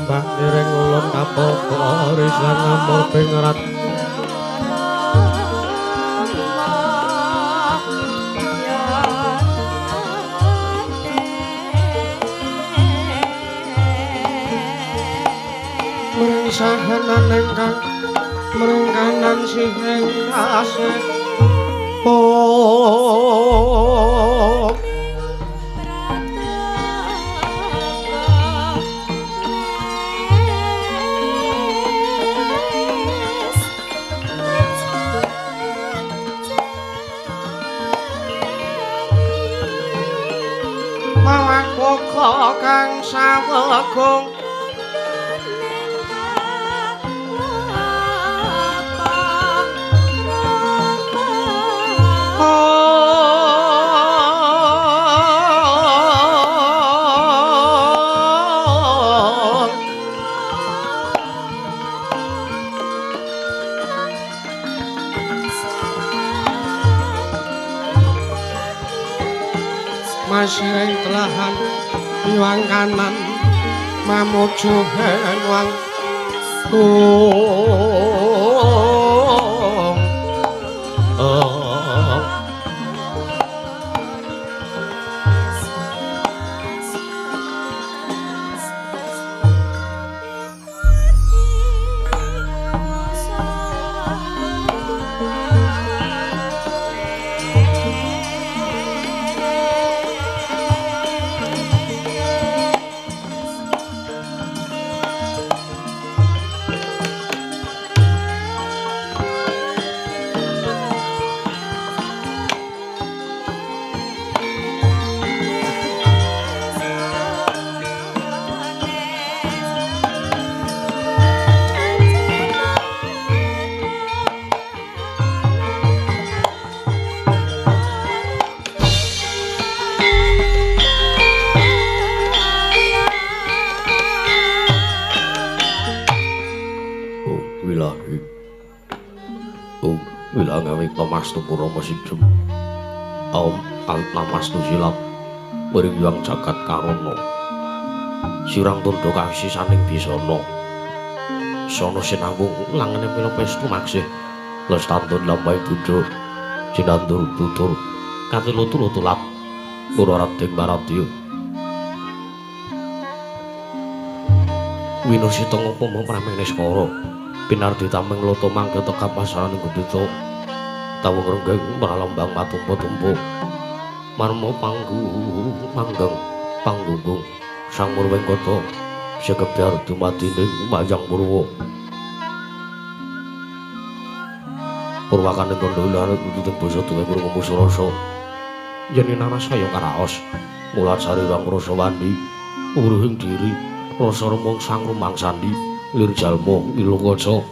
Lembah niring ulun kapoko risan ngamur pingrat. Mring sahanan ingkang mring kanan sihing asih. Oh. Kok kang sawegung masih telahan iwang kanan mamuju wang tung. Purama sijem Om namastu silap mring yang jagat karana sirang tundha kasisaning bisana sono sinawung langene mila pestu maksih lestantun lampahe bodho cinandur tutur katilu-tulu tulap pura rading maradya winusita ngupama pramene skara pinardi tameng lata mangke tekap pasaraning gendita tawung renggeng pralambang matumpa-tumpa marma panggu manggang panggunggung sang murwengkata sekebyar dumadi ning Mayang Purwa purwakane kandha lan tututing basa tuwe purwa rasa yen inarasa ya karaos mulasari rang rasa wandi uruhing diri rasa rumung sang rumang sandi lir jalma ilukaca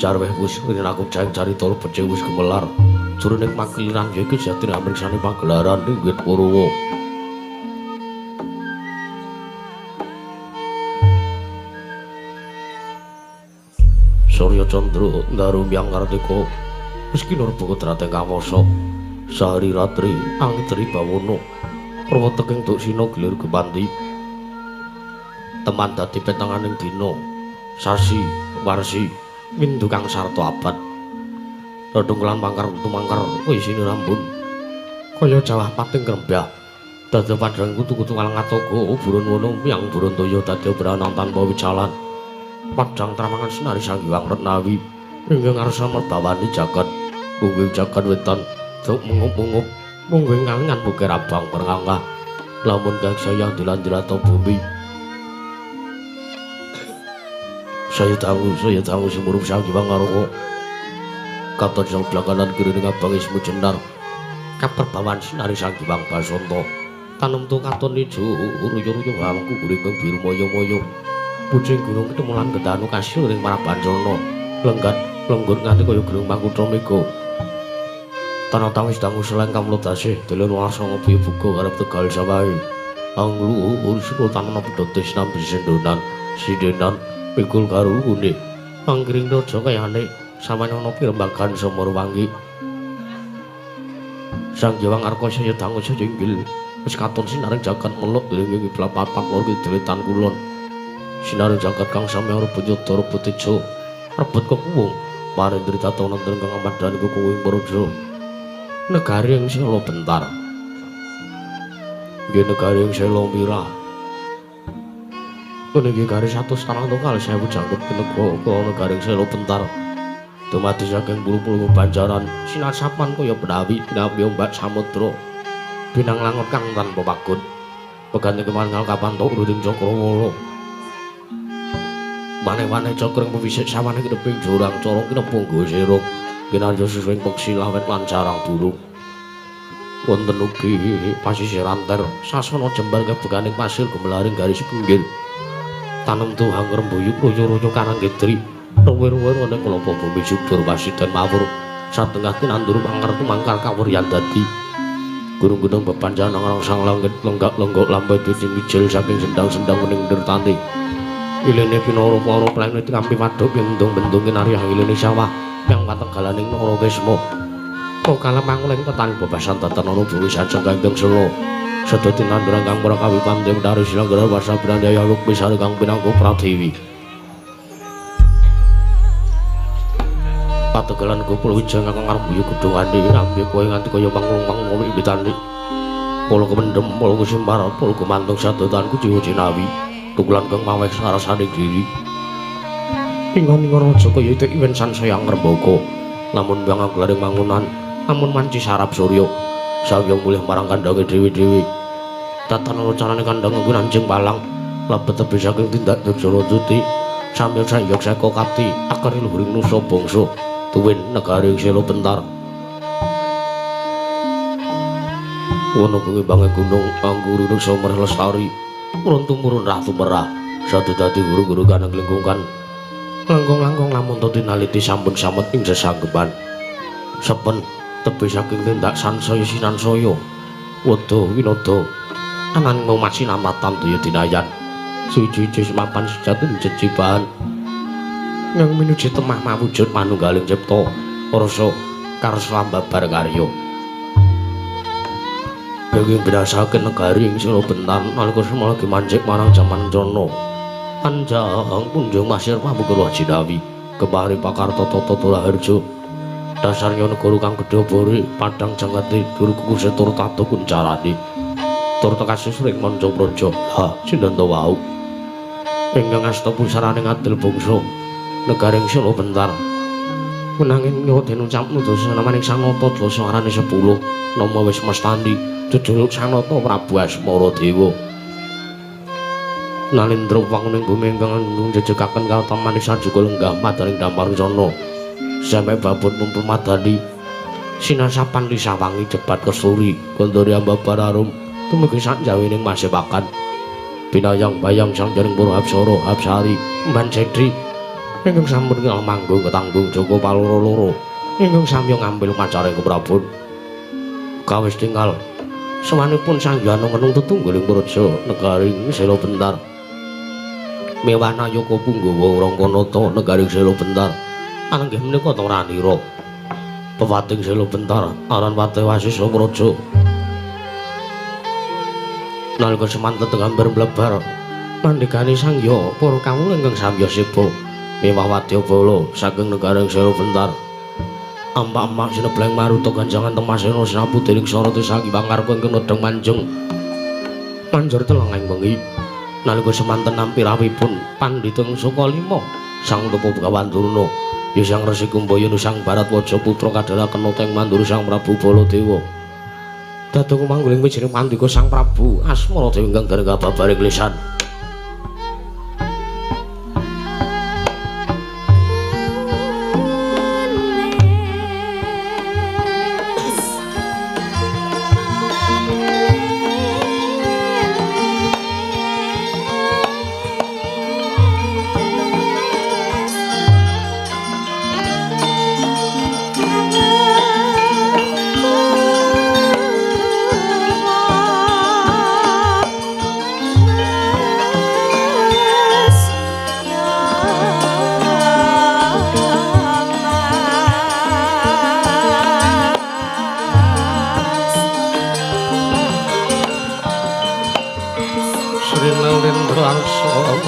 jarweh wis rinaku jaing carita becik wis gemelar jroning makiliran ya iki jatine amriksane pagelaran ing wit Purwa. Surya Candra ndaru miyang kartika wis kinurba kodrate kawasa sahari ratri angitri bawana prawa teking duksina gilir gemanti teman dadi petenganing dina sasi warsi windu kang sarta abad dodonglan mangkar tumangkar isine rambun kaya jawah pating grembah dadi padhang kutu-kutu ngatoga burun wono miyang burun toya dadi branang tanpa wicalan padhang tramangan senari Sang Hyang Retnawi ingkang ngarsa merbawani jagat mungguh jagat wetan duk mengup-ungup mungguh ngalingan bukir abang perngangah lamun kang sayang dilan-dilata bumi. Saya tahu sumurup Sang Hyang Ngaraka katon sang belakanan kiri ning abang ismu jenar kaperbawan sinari Sang Hyang Basanta tanemtu katon ijo ruyu-ruyu awangku guring biru moyo-moyo pucing gunung ketemulan gedanu kasil ring Marabancana lenggat lenggut nganti kaya gunung Mangkutha Mega tanah tangis dangu seleng kamlodasih delen warsa ngopi buka karep Tegal sawahe anglu urusku tanana pedotis nampi sendonan sindenan pikul karungune angkring raja kayane samane ana pirembagan Sumur Wangi Sang Hyang Arka saya dangu saya inggil Wis katon sinaring jagat meluk dening kiblat papat lor kidul wetan kulon. Sinaring jagat kang samya rebut yudha rebut teja rebut kekuwung parendri tata wonten kang amadhani kukuwing praja. Negari ing Sela Bentar. Nggih negari ing Sela Mirah. Nggih garis 100 tanah tunggal 1000 jangkep kinega negari ing Sela Bentar. Dumadi saking pulu-pulu banjaran sinasapan kaya benawi dinapi ombak samudra. Binang langut kang tanpa pagun. Peganti kemangal kapantuk ruting cakrawala. Maneh-maneh cakring pewisik sawane kineping jurang corong kinepung go sirung. Kinarya susuing peksi lawet lan sarang burung. Wonten ugi pasisir anter sasana jembar kebeganing pasir gumelaring garis pinggir. Tanem tuhang rembuyuk ruyu-ruyu karang kidri. Ruwe-ruwe ana kelapa bumi subur wasidan mawur. Satengah tinandur mangkar tumangkar kawuryan dadi. Gunung-gunung bepanjangan rangsang langit lenggak-lenggok lambai duci mijil saking sendang-sendang wening ndertani. Ilene pinara para planet kampi waduk bendung-bendung kinarya ilene sawah yang pategalaning Nara Kisma. Kala manguling petang bebasan datan ana bumi sajeng kangkang sela. Sada tinanduran kang prakawi pandhe dari silanggara wasa brandaya lukmi sari kang pinangku pratiwi. Pategalan gopul wijang kang ngarep gedhongane rambe kowe nganti kaya manglung-manglung wiwitane. Polo kemendem, polo kusimpar, polo gumantung sadotan kuciwa jinawi. Tukulan kang maweh sarasaning diri. Ingon-ingon raja kaya itu iwen sansaya ngrembaka. Lamun bang aglaring mangunan, lamun manci sarap surya. Sawya mulih marang kandhange dhewe-dhewe. Tatanan carane kandhang nggon anjing palang, lebet tebih saking tindak Durjana Tuti. Sambil sayok seka kapti akari luhuring nusa bangsa. Tuwin negari Sela Bentar. Wono kuwi bange gunung angguru nusa merah lestari. Urun tumurun ratu merah. Satu dadi guru-guru kanang lingkungan. Langkung-langkung lamun to tinaliti sampun samet ing sesanggepan. Sepen tebih saking tindak sansaya sinansaya. Weda winada ananing umat sinamatan daya dinayan. Suci-suci semapan sejati jejibahan. Yang minuji temah mawujud manunggaling cipta rasa karsa ambabar karya. Kenging binasake negari ing Sela Bentar nalika semana mancik marang jaman Cana. Panjang punjung masir pamukura jinawi kemari pakarta tata raharja. Dasarnya negara kang gedhe bore padhang jangkate durku setur tatu kuncarane. Tur tekasih sring manca praja. Ha sinten wau. Ingkang asta pusarane ngadil bangsa negari ing Sela Bentar. Menanging nyawa den ucap nudusa namaning Sanata dasa arane 10 nama wis mestani jejuluk Sanata Prabu Asmara Dewa. Nalindra wanguning bumi ingkang njejegaken kautaman sajuka lenggah madaning damar sana. Sampe babon mumpun madani sinasapan lisawangi jebat kesturi gondori ambabar arum tumigi sakjawining masepakan. Binayang bayang sang jaring para apsara apsari mban sedri ingkang sampun manggung ketanggung Joko paloro-loro ingkang samya ngambil pacaring keprabon. Kawis tinggal semanipun Sang Hyang Wenung tetunggiling praja negari Sela Bentar. Mewah nayaka punggawa Rangkanata negari Sela Bentar. Anenggih menika Taranira. Pewating Sela Bentar aran Watewasisa praja. Nalika semanten tegambar mlebar mandhegani Sang Hyang para kawula ingkang samya seba. Mewah wadyabala saking negara Sela Bentar. Ampak-ampak sinebleng maruta ganjangan temasena sinapu dening sarate Sang Hyang Ngarka ingkang nedheng manjeng. Manjur telenging wengi. Nalika semanten nampi rawuhipun pandhita Sukalima Sang Tapa Begawan Durna, ya Sang Resi Kumbayana Sang Baratwaja putra kadharaken teng mandura Sang Prabu Baladewa. Dadung mangguling wijining pandika Sang Prabu Asmara Dewa ingkang dereng kababaring lisan. Oh.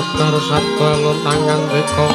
Sekar sabda alun angandika.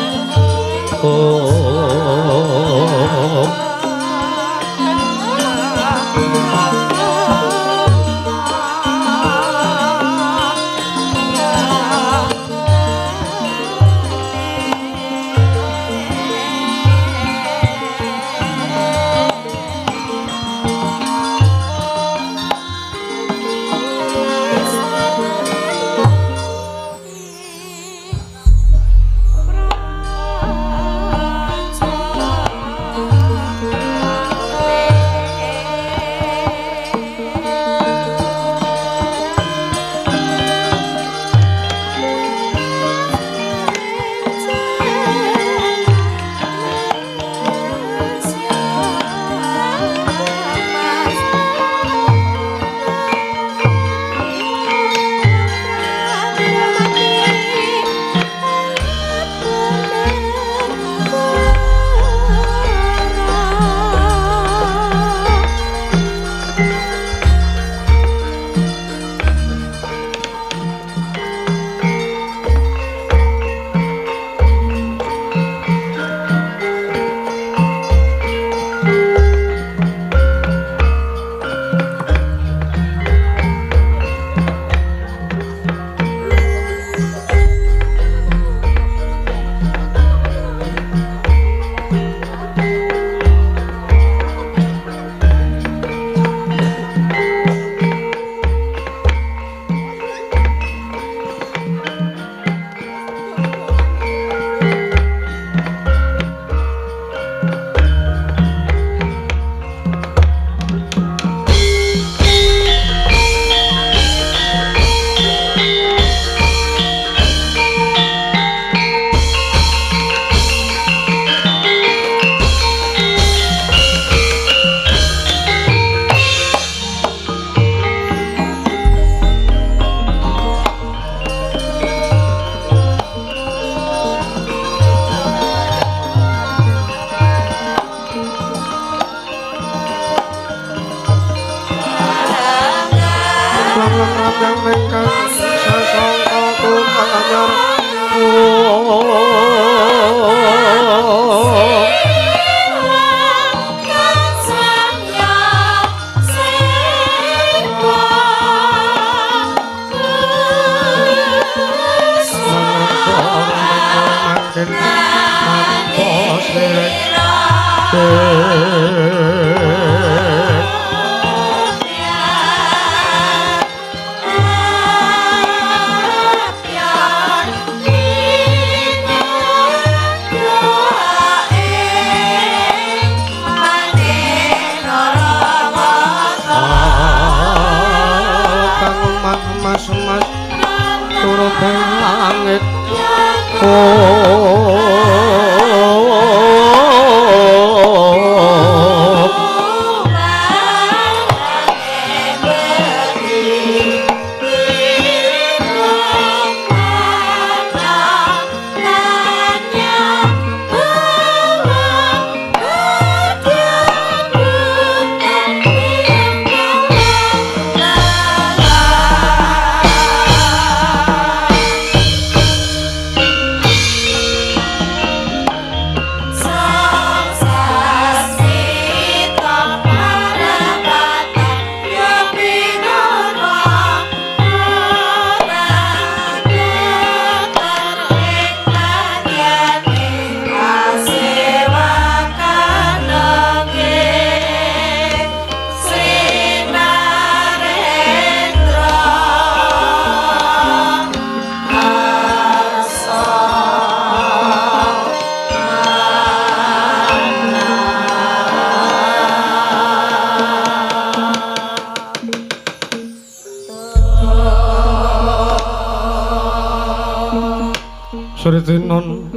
Sritinon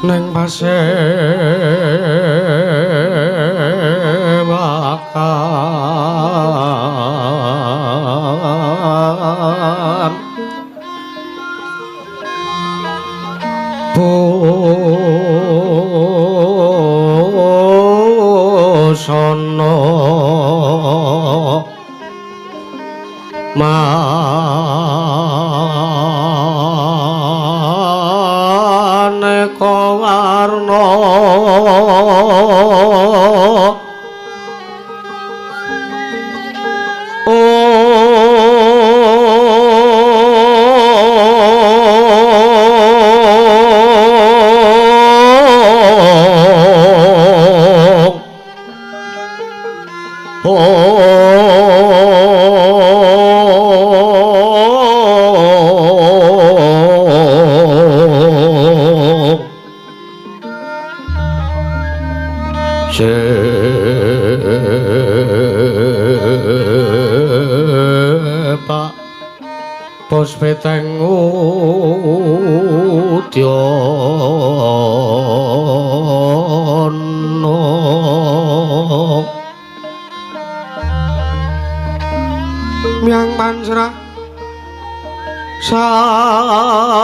neng pasewakan busana Puspiteng udyana Myang pansrah sarwa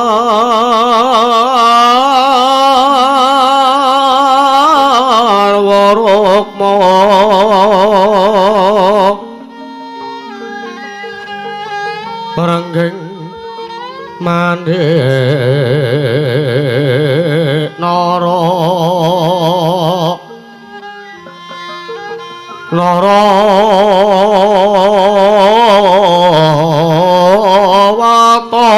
rukma Ranggeng mandek nara nara wata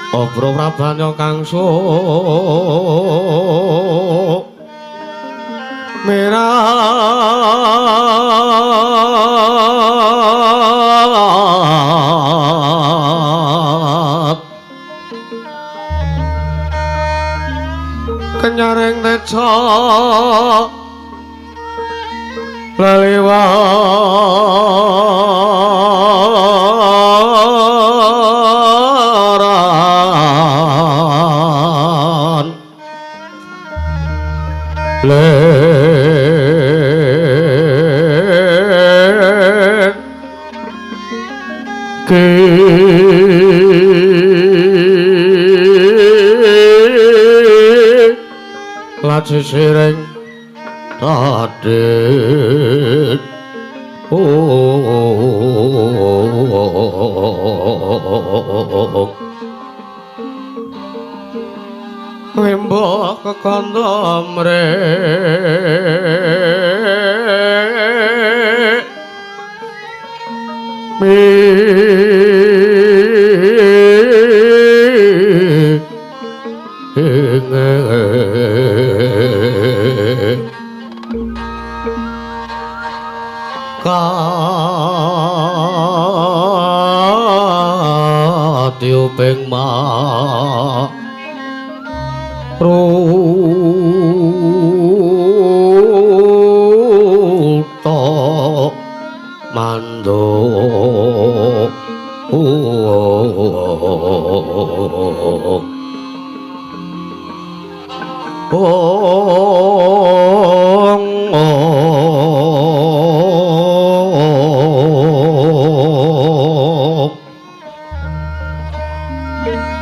Obro prabanya kang merah kenyareng teca leliwaran len ki laci sireng tadit Wembo kekandha mrek Katiuping ma ruta mando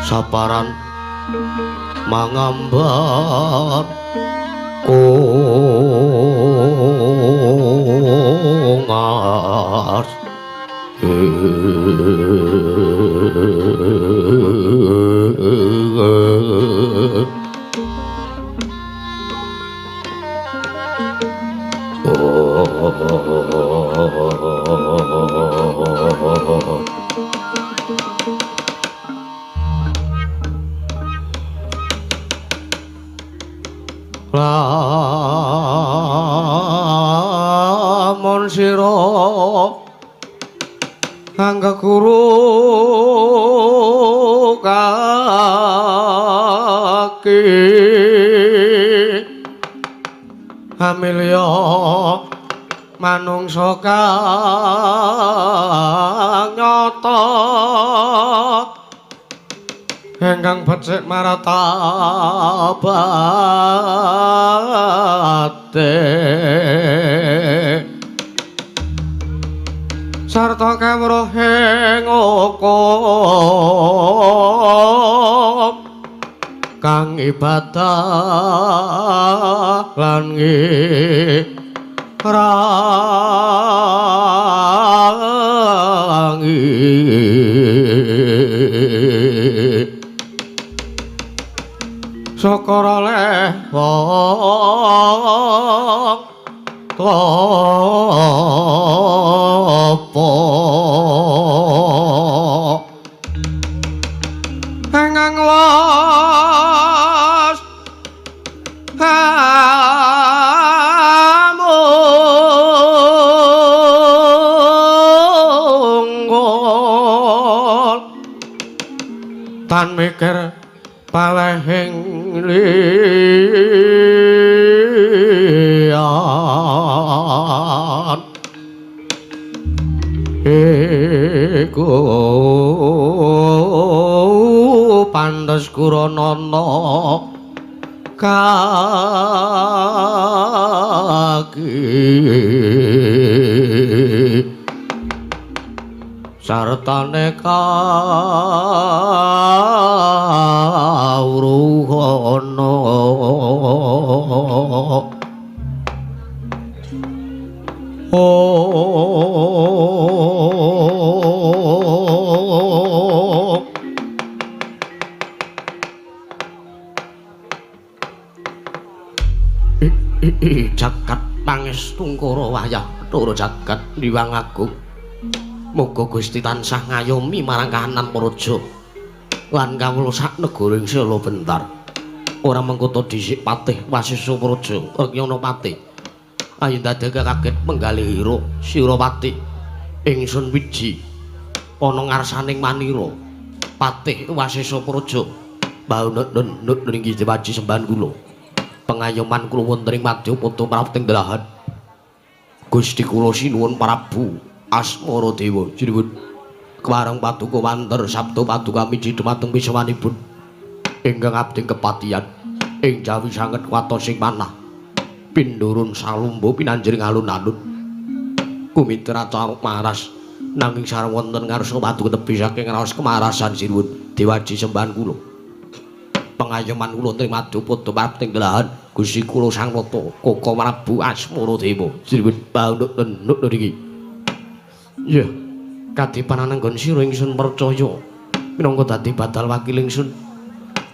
Saparan mangambar kongas Lamun sira angga guru kaki amilya manungsa kang nyata ingkang becik martabate sarta kawruhing hukum kang ibadah lan ngirangi syukur oleh wong tapa ingkang was amung Lan mikir pawehing liyan iku pantes kuranana kaki sartane kawruhana. Jagat pangestungkara wayah Bathara jagat Liwang Agung. Muga Gusti tansah ngayomi marang kahanan praja lan kawula sak negara ing Sela Bentar. Ora mengko dhisik patih Wasesa Praja Rekyana Patih. Ayo ndadekake kaget penggalih ira Sirapati ingsun wiji ana ngarsaning manira Patih Wasesa Praja. Baunun nut nggih waji sembahan kula. Pengayoman kula wonten ing madyapada prapting delahan. Gusti kula sinuwun Prabu Asmara Dewa sinuwun kemareng paduka wanter sabda paduka miji dumateng pisawanipun ingkang abdi kepatihan ing jawi sanget kuwatos ing manah pindurun salumba pinanjering alun-alun kumitra caruk maras nanging sareng wonten ngarsa paduka tebih saking raos kemarasan sinuwun dewaji sembahan kula. Pengayoman kula wonten ing madyapada prapting delahan Gusti kula Sang Nata Koko Prabu Asmara Dewa sinuwun baunun nut niki. Ya, kadipan ananggon sira ingsun percaya minangka dadi badal wakil ingsun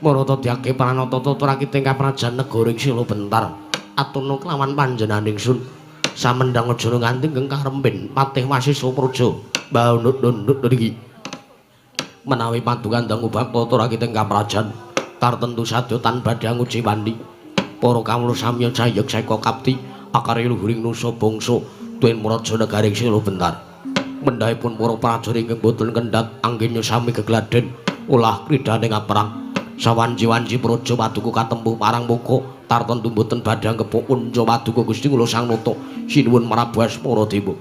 marata diake pranata tata rakite ing kaprajan negara ing Sela Bentar. Aturna kelawan panjenengan ingsun samendhang aja nganti ingkang karemben Patih Wasesa Praja. Baunut-nut niki. Menawi paduka ndang ubak tata rakite ing kaprajan tartentu sadya tan badhe nguciwani para kawula samya jayek seka kapti akare luhuring nusa bangsa tuen praja negara ing Sela Bentar. Mendhahipun para prajurit ingkang boten kendhat anggenya sami gegladen ulah kridane ngaperang sawanci-wanci praja paduka katempuh parang muka tartentu boten badhe kepuk unca paduka Gusti kula Sang Nata sinuwun Prabu Asmara Dewa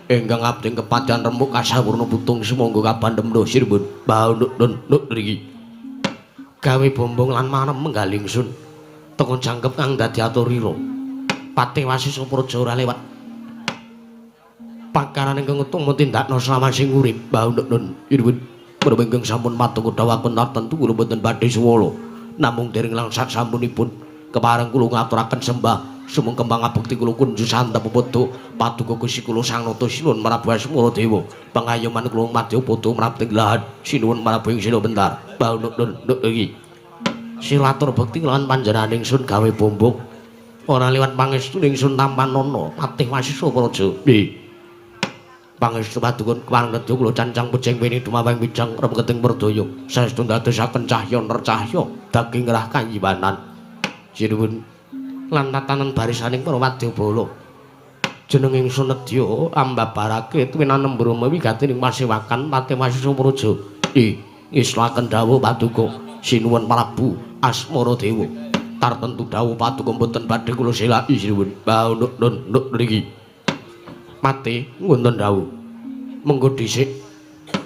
ingkang abdi kepatihan remuk kasawurna putung sumangga kabandhem sinuwun baunut nut niki gawe bombong lan marem menggal ingsun teka jangkep kang dadi aturira Patih Wasesa Praja ora lewat pakaran ingkang utama tindakna selawase urip baunun nyuwun menawi ingkang sampun paduka dawuhaken tartentu kula boten badhe suwala namung dereng langsak sampunipun kepareng kula ngaturaken sembah sumung kembang abekti kula kunju santep padha paduka Gusti kula Sang Nata sinuwun Prabu Asmara Dewa pangayoman kula madyapada prapting lahan sinuwun Prabu ing Sela Bentar baunun iki silatur bekti lan panjenengan ingsun gawe bombong ora liwat pangestu ingsun tampanana Patih Wasesa Praja. Nggih. Pangestu paduka kepareng nedya kula cancang pejeng weni dumaweng wijang remketing merdaya saestu ndadosaken cahya nercahya daging rah kayiwanan sinuwun lan tatanan barisaning para wadyabala jeneng ingsun nedya ambabarake twinanem brama wigati ing pasewakan Patih Wasesa Praja. Nggih ngestuaken dawuh paduka sinuwun Prabu Asmara Dewa tartentu dawuh paduka mboten badhe kula selaki sinuwun baunun nut niki. Mati wonten dawuh mengko dhisik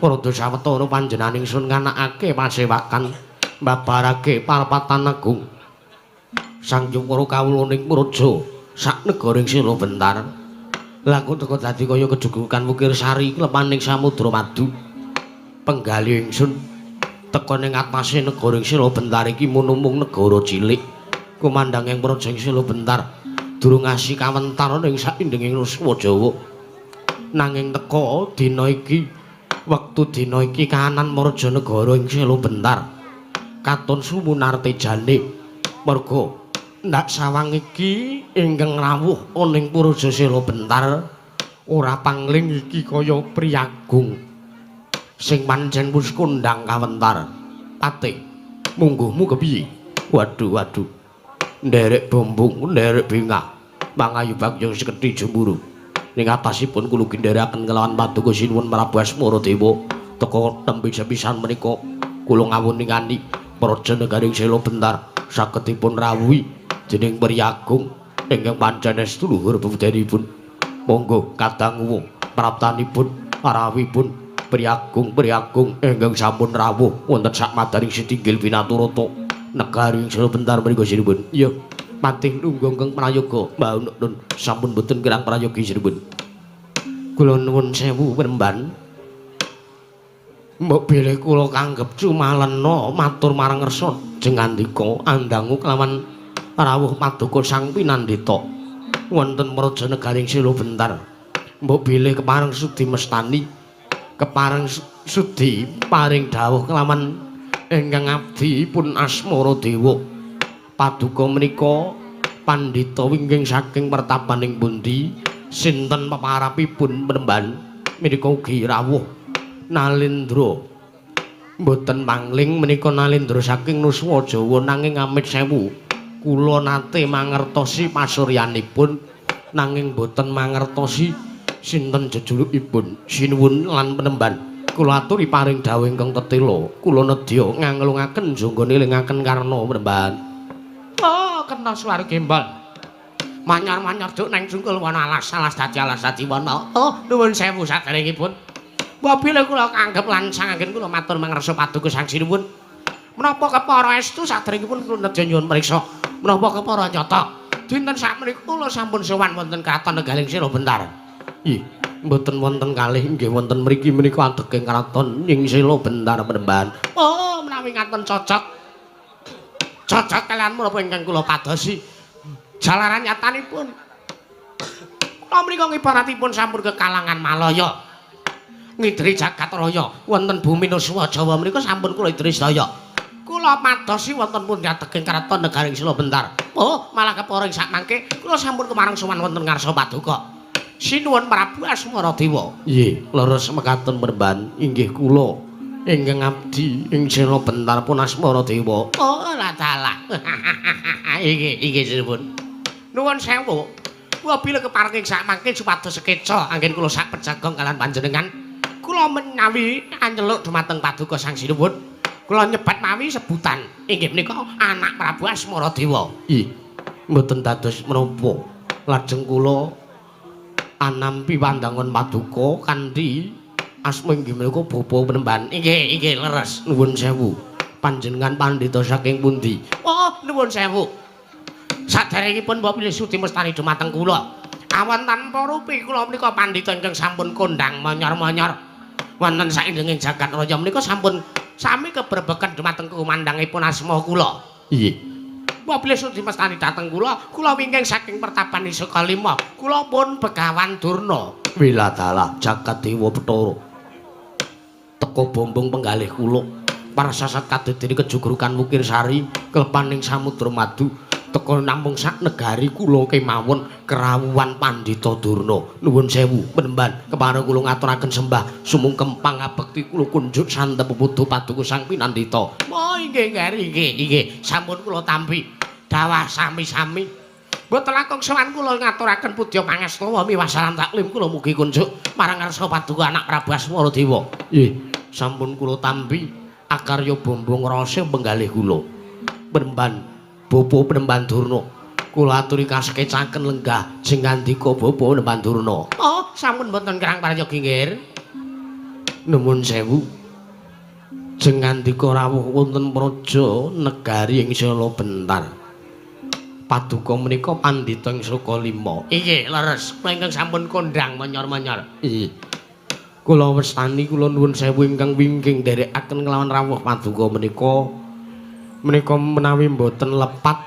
rada sawetara panjenengan ingsun nganakake pasewakan mbabarake parapatan agung sang para kawula ning praja sak negara ing Sela Bentar. Lah kok teka dadi kaya kejugukan wukir sari klepaning samudra madu penggalih ingsun teka ning atase negara ing Sela Bentar iki munumung negara cilik kumandhang ing praja ing Sela Bentar durung ngasih kawentar ing saindenging Nuswa Jawa. Nanging teka dina iki wektu dina iki kahanan praja negara ing Sela Bentar katon sumunartejane merga ndak sawang iki ingkang rawuh ana ing praja Sela Bentar ora pangling iki kaya priyagung sing pancen wis kondhang kawentar. Patih mungguhmu kepiye? Waduh waduh nderek bombong nderek bingah mangayu bagya sekedhi jemburu ning atasipun kula ginderekaken kelawan paduka sinuwun Prabu Asmara Dewa teka tembe sepisan menika Kula ngawuningani praja negaring Sela Bentar saged dipun rawuhi dening Priyagung ingkang pancen estu luhur bebudanipun. Monggo kadangu praptanipun rawuhipun Priyagung ingkang sampun rawuh wonten sakmadaring sitinggil pinaturata negaring Sela Bentar mriku sinuwun. Iya, patih lungguh ingkang prayoga Mbah Nun sampun boten kirang prayogi sinuwun. Kula nuwun sewu penemban. Mbok bilih kula kanggep cumalena matur marang ngersa jengandika andangu kelawan rawuh paduka Sang Pinandita wonten praja negaring Sela Bentar. Mbok bilih kepareng sudi mestani, kepareng sudi paring dawuh kelawan ingkang abdi pun Asmara Dewa. Paduka menika pandhita wingking saking pertapaning pundi, sinten peparapipun penemban menika ugi rawuh Nalendra. Mboten pangling menika Nalendra saking Nuswa Jawa, nanging amit sewu kula nate mangertosi pasuryanipun nanging boten mangertosi sinten jejulukipun. Sinuwun lan penemban kula aturi paring dawuh ingkang tetela. Kula nedya nganglungaken jangga nilingaken karna penemban. Oh, kena suara gembal. Manyar-manyar duk neng jungkul wana alas, alas dadi alas dadi wana. Oh, nuwun sewu saderengipun. Mbok bilih kula kanggep lan sanganggen kula matur mangersa paduka Sang Sinuwun. Menapa kepara estu saderengipun kula nedya nyuwun priksa. Menapa kepara nyata? Dinten sakmenika kula sampun sowan wonten kraton Negaring Sela Bentar. Ih, mboten wonten kalih inggih wonten mriki menika adeking kraton ing Sela Bentar penemban. Oh, menawi ngaten cocok. Cocok kalian menapa ingkang kula padosi. Jalaran nyatanipun kula menika ngibaratipun sampun kekalangan Malaya. Ngidri jagat raya wonten bumi Nuswa Jawa menika sampun kula idri sedaya. Kula padosi wonten pundi adeking kraton negaring Sela Bentar. Oh, malah kepara ing sakmangke kula sampun kemareng sowan wonten ngarsa paduka. Sinuwun Prabu Asmara Dewa. Nggih, leres mekaten penemban inggih kula ingkang abdi ing Sela Bentar pun Asmara Dewa. Oh, la dalah. Inggih, inggih sinuwun. Nuwun sewu. Kula bilih kepareng ing sakmangke supados sekeca anggen kula sak pejagong kalian panjenengan. Kula menawi anjeluk dumateng paduka Sang Sinuwun, kula nyebat mawi sebutan inggih menika anak Prabu Asmara Dewa. Ih, mboten dados menapa. Lajeng kula anampi pandangan paduka kanthi asma inggih menika Bapa Penemban. Inggih, inggih leres. Nuwun sewu. Panjenengan pandhita saking pundi? Oh, nuwun sewu. Saderengipun mbok pilih sudi mestani dumateng kula. Awan tanpa rupi kula menika pandhita ingkang sampun kondhang monyor-monyor. Wonten saindenging jagat raya menika sampun sami kebrebeken dumateng kumandhangipun asma kula. Nggih. Mbok bilih sudi mestani dhateng kula, kula wingking saking pertapan Isoka Lima. Kula pun Begawan Durna. Wiladalah jagat dewa Bathara. Teka bombong penggalih kula. Parasasat kadedene kejugrukan Wukir Sari klepaning Samudra Madu. Teka namung sak negari kula kemawon kerawuhan Pandhita Durna. Nuwun sewu penemban kepareng kula ngaturaken sembah sumungkem pangabekti kula kunjuk santep pepudu paduka Sang Pinandita. Oh inggih inggih inggih sampun kula tampi dawah sami-sami. Mboten langkung sowan kula ngaturaken pudya pangastawa miwah salam taklim kula mugi kunjuk marang ngarsa paduka anak Prabu Asmara Dewa. Nggih sampun kula tampi akarya bombong rasa penggalih kula. Penemban Bapa Penemban Durna, kula aturi kasekecaken lenggah jeng ngandika Bapa Penemban Durna. Oh, sampun mboten kirang prayogi nggih. Nuwun sewu. Jeng ngandika rawuh wonten praja negari ing Sela Bentar. Paduka menika pandhita ing Sloka Lima. Inggih, leres. Kula ingkang sampun kondhang monyor-monyor. Inggih. Kula wastani kula nuwun sewu ingkang wingking nderekaken kelawan rawuh paduka menika. Menika menawi mboten lepat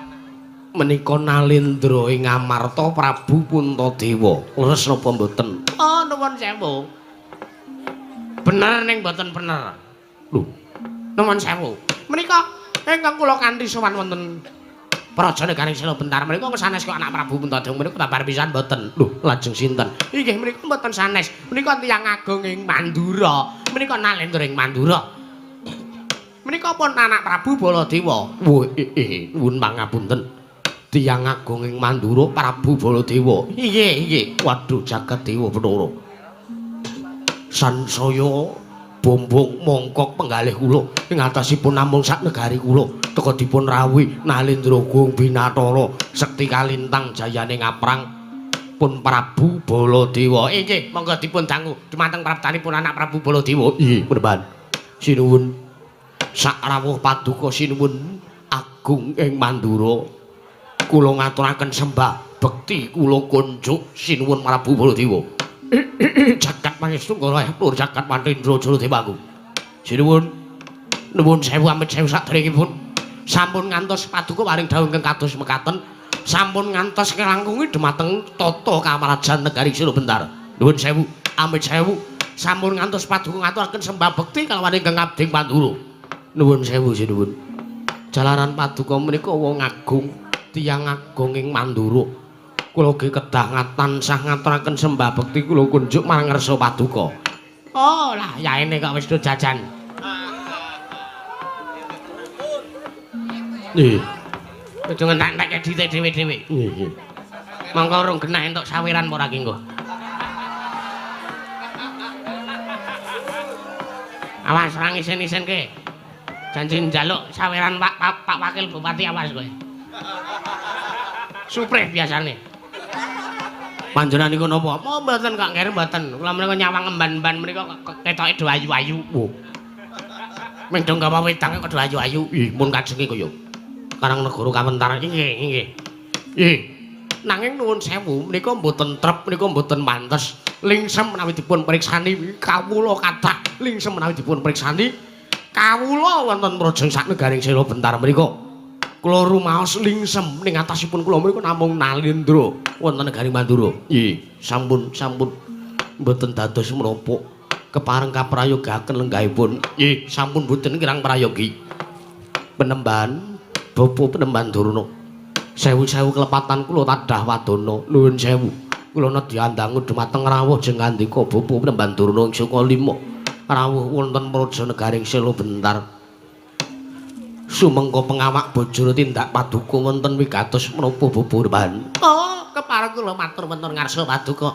menika Nalendra ing Amarta Prabu Puntadewa. Leres napa mboten? Oh, nuwun sewu. Bener ning mboten bener. Lho, nuwun sewu. Menika ingkang kula kanthi sowan wonten praja negaring Sela Bentar menika sanes kok anak Prabu Puntadewa menika babar pisan mboten. Lho, lajeng sinten? Inggih menika mboten sanes. Menika tiyang agung ing Mandura. Menika Nalendra ing Mandura. Menika pun anak Prabu Baladewa. Wah, nuwun pangapunten. Tiyang agung ing Mandura Prabu Baladewa. Inggih, inggih. Waduh, jagat dewa Bathara. Sansaya Bombong mongkok penggalih kula ing atasipun namung sak negari kula teka dipun rawuhi Nalendra Gung Binatara sekti kalintang jayane ngaprang pun Prabu Baladewa. Inggih, monggo dipun dangu dumateng praptanipun anak Prabu Baladewa. Inggih, penemban. Sinuwun sak rawuh paduka sinuwun agung ing Mandura. Kula ngaturaken sembah bekti kula kunjuk sinuwun Prabu Baladewa. Jagat pangestu kula atur jagat Mandendra Jaladewaku. Sinuwun nuwun sewu amit sewu saderengipun sampun ngantos paduka paring dawuh ingkang kados mekaten sampun ngantos nglangkungi dumateng tata kamarajan negari Sila Bentar. Nuwun sewu amit sewu sampun ngantos paduka ngaturaken sembah bekti kalawan ingkang abdi Mandura. Nuwun sewu sinuwun. Jalaran paduka menika wong agung, tiyang agung ing Mandura. Kula ugi kedah tansah ngaturaken sembah bekti kula kunjuk marang ngarsa paduka. Oh lah yaene kok wis do jajan. Nggih. Aja ngentek-entekke dhite dhewe-dhewe. Nggih. Mongko urung genah entuk sawiran apa ora ki engko. Awas ora ngisen-isenke. Janji njaluk sawiran Pak Wakil Bupati awas kowe. Suprih biasane. Panjenengan niku napa? Oh mboten kok nggih mboten. Kula menika nyawang emban-emban menika ketoke do ayu-ayu. Oh. Ming do nggawa wedang kok do ayu-ayu. Ih, mun kajenge kaya Karang negara kawentar. Nggih, nggih. Nggih. Nanging nuwun sewu menika mboten trep, menika mboten pantes. Lingsem menawi dipun priksani kawula kathah. Lingsem menawi dipun priksani kawula wonten praja sak negaring Sela Bentar menika. Kula rumaos lingsem ning atasipun kula menika namung Nalendra wonten negari Mandura. Nggih, sampun sampun mboten dados menapa kepareng kaprayogaken lenggahipun. Nggih, sampun mboten kirang prayogi. Penemban Bapa Penemban Durna. Sewu-sewu kelepatan kula tadah wadana. Nuwun sewu. Kula nedya andangu dumateng rawuh jeng ngandika Bapa Penemban Durna ing Suka Lima. Rawuh wonten praja negaring Sela Bentar. Sumengko pengawak bojone tindak paduka wonten wigatos menapa Bapa Penemban. Oh, kepareng kula matur wonten ngarsa paduka.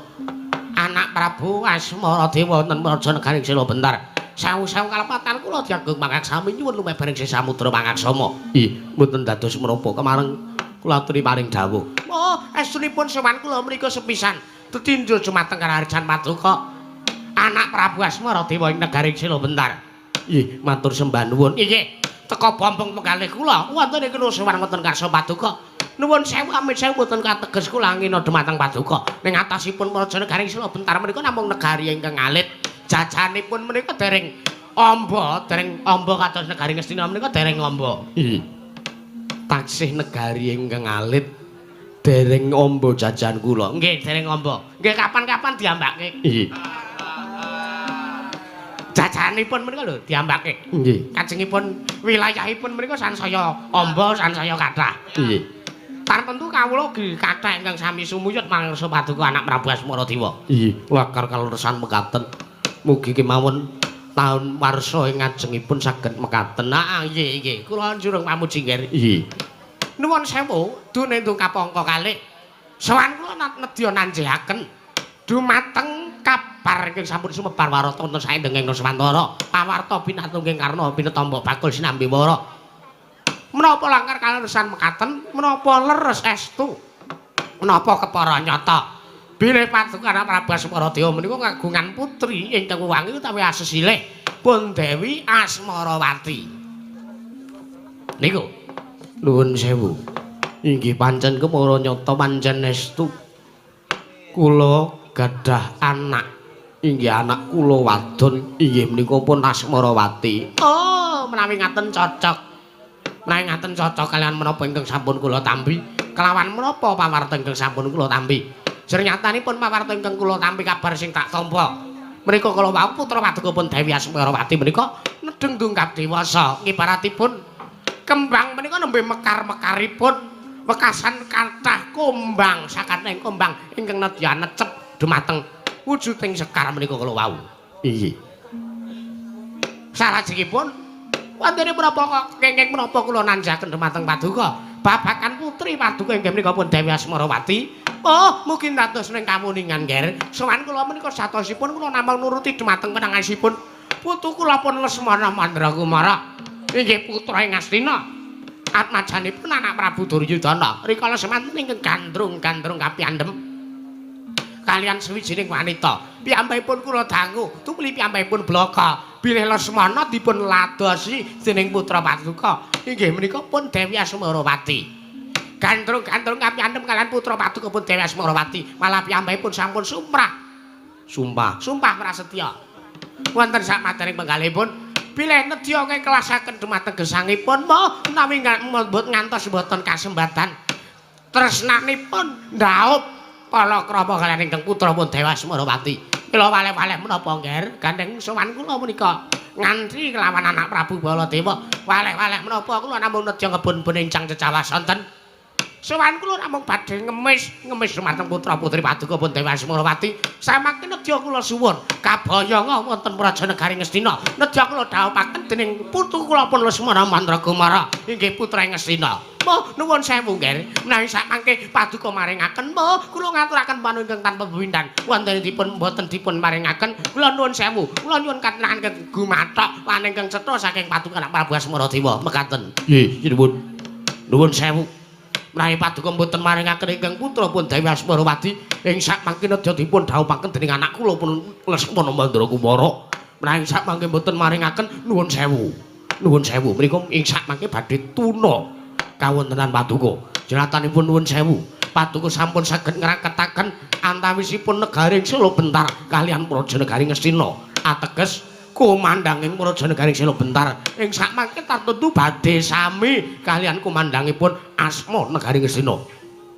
Anak Prabu Asmaradewa wonten praja negaring Sela Bentar. Sewu-sewu kalepatan kula diagung mangaksami nyuwun lumebaring samudra mangaksama. Ih, mboten dados menapa kemareng kula aturi paring dawuh. Oh, estunipun sowan kula mriku sepisan tetinju dumateng karaharjan paduka anak Prabu Asmaradewa ing negaring Sela Bentar. Ih, matur sembah nuwun. Inggih. Teka bombong penggalih kula wonten ing sowan wonten karsa paduka. Nuwun sewu amit sewu mboten kateges kula ngina dumateng paduka. Ning atasipun praja negaring Sela Bentar menika namung negari ingkang alit. Jajanipun menika dereng amba, dereng amba kados negari Ngastina menika dereng amba. Nggih. Taksih negari ingkang alit dereng amba jajan kula. Nggih, dereng amba. Nggih, kapan-kapan diambake. Nggih. Jajanipun menika lho diambake. Nggih. Kajengipun wilayahipun menika sansaya amba, sansaya kathah. Nggih. Tartemtu kawula ugi kathah ingkang sami sumuyut mangsa paduka anak Prabu Asmaradewa. Nggih, lakar kaleresan mekaten. Mugi kemawon taun warsa ing ngajengipun saged mekaten. Ah nggih, nggih. Kula njurung pamuji nggih. Nggih. Nuwun sewu, dune ndungkap angka kalih. Sowan kula nedya nanjehaken dumateng kabar ingkang sampun sumebar warata wonten saendenging Nuswantara. Pawarta pinatungging karna pinetamba bakul sinambi wara. Menapa langkar kaleresan mekaten, menapa leres estu? Menapa kepara nyata? Bilih paduka anak Prabu Asmaradewa menika kagungan putri ingkang wangi utawi asesilih pun Dewi Asmarawati. Niku nuwun sewu. Inggih pancen kepara nyata pancen estu. Kula gadah anak. Inggih anak kula wadon inggih menika pun Asmarawati. Oh, menawi ngaten cocok. Menawi ngaten cocok kalian menapa ingkang sampun kula tampi, kelawan menapa pawarta ingkang sampun kula tampi. Sernyatanipun pawarta ingkang kula tampi kabar sing tak tampa. Menika kala wau putra paduka pun Dewi Asmarawati menika nedheng dungkap dewasa. Ngibaratipun kembang menika nembe mekar-mekaripun wekasan kathah kumbang sakathahing kumbang ingkang nedya necep dumateng wujuding sekar menika kala wau. Inggih. Salajengipun wonten menapa kenging menapa kula nanjaken dumateng paduka babakan putri paduka inggih menika pun Dewi Asmarawati. Oh, mungkin dados ning kamuningan, Nger. Sowan kula menika satosipun kula namung nuruti dumateng penangasipun Putu kula pun Lesmana Mandrakumara inggih putra ing Astina. Atmajanipun anak Prabu Duryudana. Rikala semanten ingkang gandrung-gandrung kapiyandhem kalian sawijining wanita. Piyambakipun kula dangu, tumuli piyambakipun blaka. Bilih Lesmana dipun ladosi dening putra paduka. Inggih menika pun Dewi Asmarawati. Gandrung-gandrung kapiyandhem kalian putra paduka pun Dewi Asmarawati. Malah piyambakipun sampun sumrah. Sumpah, sumpah prasetya. Wonten sakmadaning penggalihipun bilih nedya ngekelasaken dumateng gesangipun mo menawi ngantos mboten kasembatan tresnanipun ndhaup palakrama kaliyan ingkang putra pun Dewi Asmarawati. Kula waleh-waleh menapa ngger gandeng sowan kula menika ngantri kelawan anak Prabu Baladewa. Waleh-waleh menapa kula namung nedya ngebun-bun ingkang cecawas sonten. Sowan kula namung badhe ngemis dumateng putra-putri paduka pun Dewi Asmarawati. Samangke nedya kula suwun kabayanga wonten Praja Negari Ngastina. Nedya kula dhawuhaken dening putu kula pun Lesmana Mandrakumara inggih putra ing Ngastina. Mo nuwun sewu nggih. Menawi samangke paduka maringaken mo kula ngaturaken panuwun ingkang tanpa pewindan. Wonten dipun mboten dipun maringaken kula nuwun sewu. Kula nyuwun katenangan gumathok lan ingkang cetha saking paduka anak Prabu Asmaradewa. Mekaten. Nggih, nuwun. Nuwun sewu. Menawi paduka mboten maringaken ingkang putra pun Dewi Asmarawati ing sakmangke nedya dipun dhawuhaken dening anak kula pun Lesmana Mandrakumara. Menawi sakmangke mboten maringaken nuwun sewu. Nuwun sewu menika ing sakmangke badhe tuna kawontenan paduka. Jeratanipun nuwun sewu. Paduka sampun saged ngraketaken antawisipun negaring Selo Bentar kalian Praja Negari Ngastina. Ateges kumandhanging Praja Negari Selo Bentar ing sakmangke tartemtu badhe sami kalian kumandhangipun asma Negari Ngastina.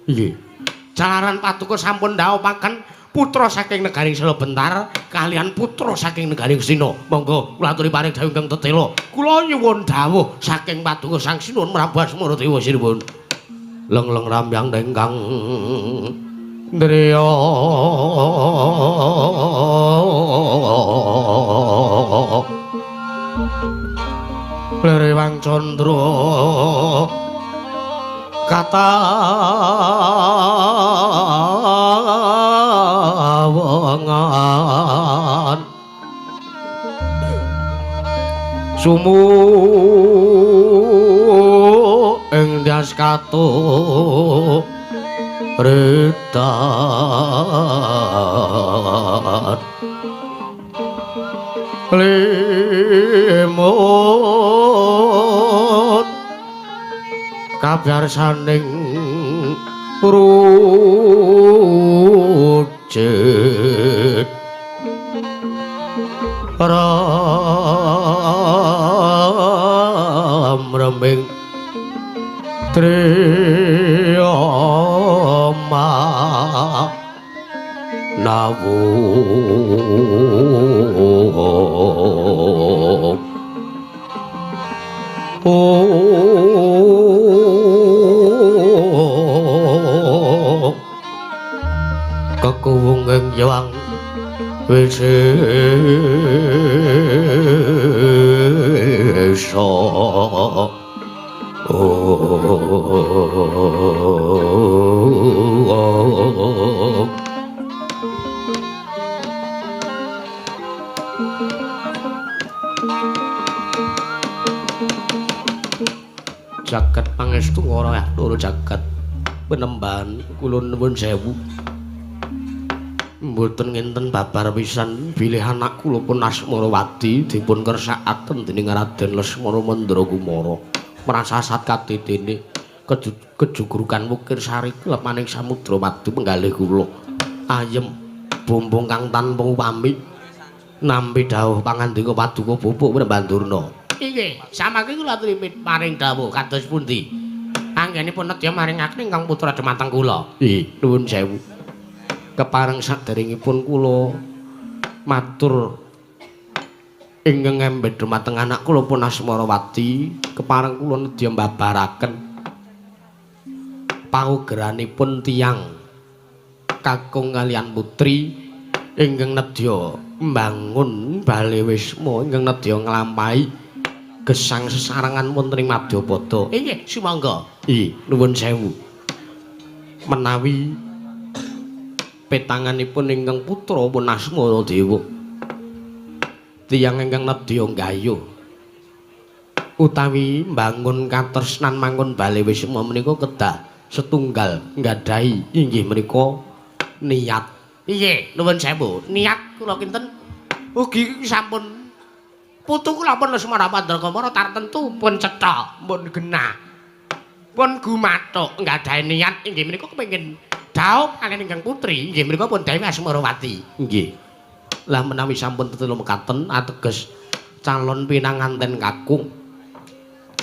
Nggih. Jalaran paduka sampun dhawuhaken putra saking Negari Selo Bentar kalian putra saking Negari Ngastina. Monggo kula aturi paring dawuh ingkang tetela. Kula nyuwun dawuh saking paduka Sang Sinuwun Prabu Asmaradewa sinuwun. Leng-leng rambyang ingkang ndriya Lirewang candra katawengan sumu ing ndas katu redan limut kabyarsaning rujit ramrembing triyama nawu kekuwung ing Hyang Wisesa. Jagat pangestu ora loro jagat penembahan kula nuwun sewu. Mboten ngenten babar pisan bilih anak kula pun Asmarawati dipun kersakaken dening Raden Lesmana Mandrakumara. Prasasat kadidene kejugrukan wukir sari klepaning samudra madu penggalih kula. Ayem bumbung kang tanpa upami nampi dawuh pangandika paduka bubuk Prembandurna. Inggih, samangke kula aturi paring dawuh kados pundi? Anggenipun nedya maringaken ingkang putra dumateng kula. Nggih, nuwun sewu. Kepareng saderengipun kula matur ingkang ngembet dumateng anak kula pun Asmarawati, kepareng kula nedya mbabaraken paugeranipun tiyang kakung kalian putri ingkang nedya mbangun bale wisma ingkang nedya nglampahi gesang sesarengan wonten ing Madyapada. Inggih, sumangga. Nggih, nuwun sewu. Menawi petanganipun ingkang putra pun Asmaradewa Tiyang ingkang nedya nggayuh utawi mbangun katresnan mangun bale wisma menika kedah setunggal nggadahi inggih menika niat. Piye? Nuwun sewu. Niat kula kinten ugi sampun putu kula pun Lesmana Mandrakumara tartentu pun cetha, pun genah. Pun gumathuk nggadahi niat inggih menika kepengin dhaup kaliyan ingkang putri inggih menika pun Dewi Asmarawati. Nggih. Lah menawi sampun tetelo mekaten ateges calon pinanganten kakung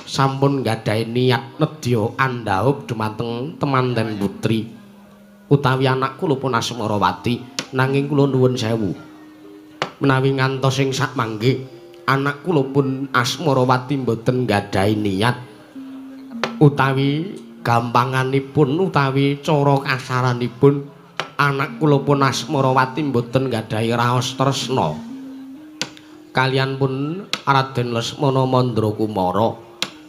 sampun nggadahi niat nedya andhaup dumateng temanten putri utawi anak kula pun Asmarawati, nanging kula nuwun sewu menawi ngantos ing sakmangke anak kula pun Asmarawati mboten nggadahi niat utawi gampanganipun utawi cara kasaranipun anak kula pun Asmarawati mboten nggadahi raos tresna kaliyan pun Raden Lesmana Mandrakumara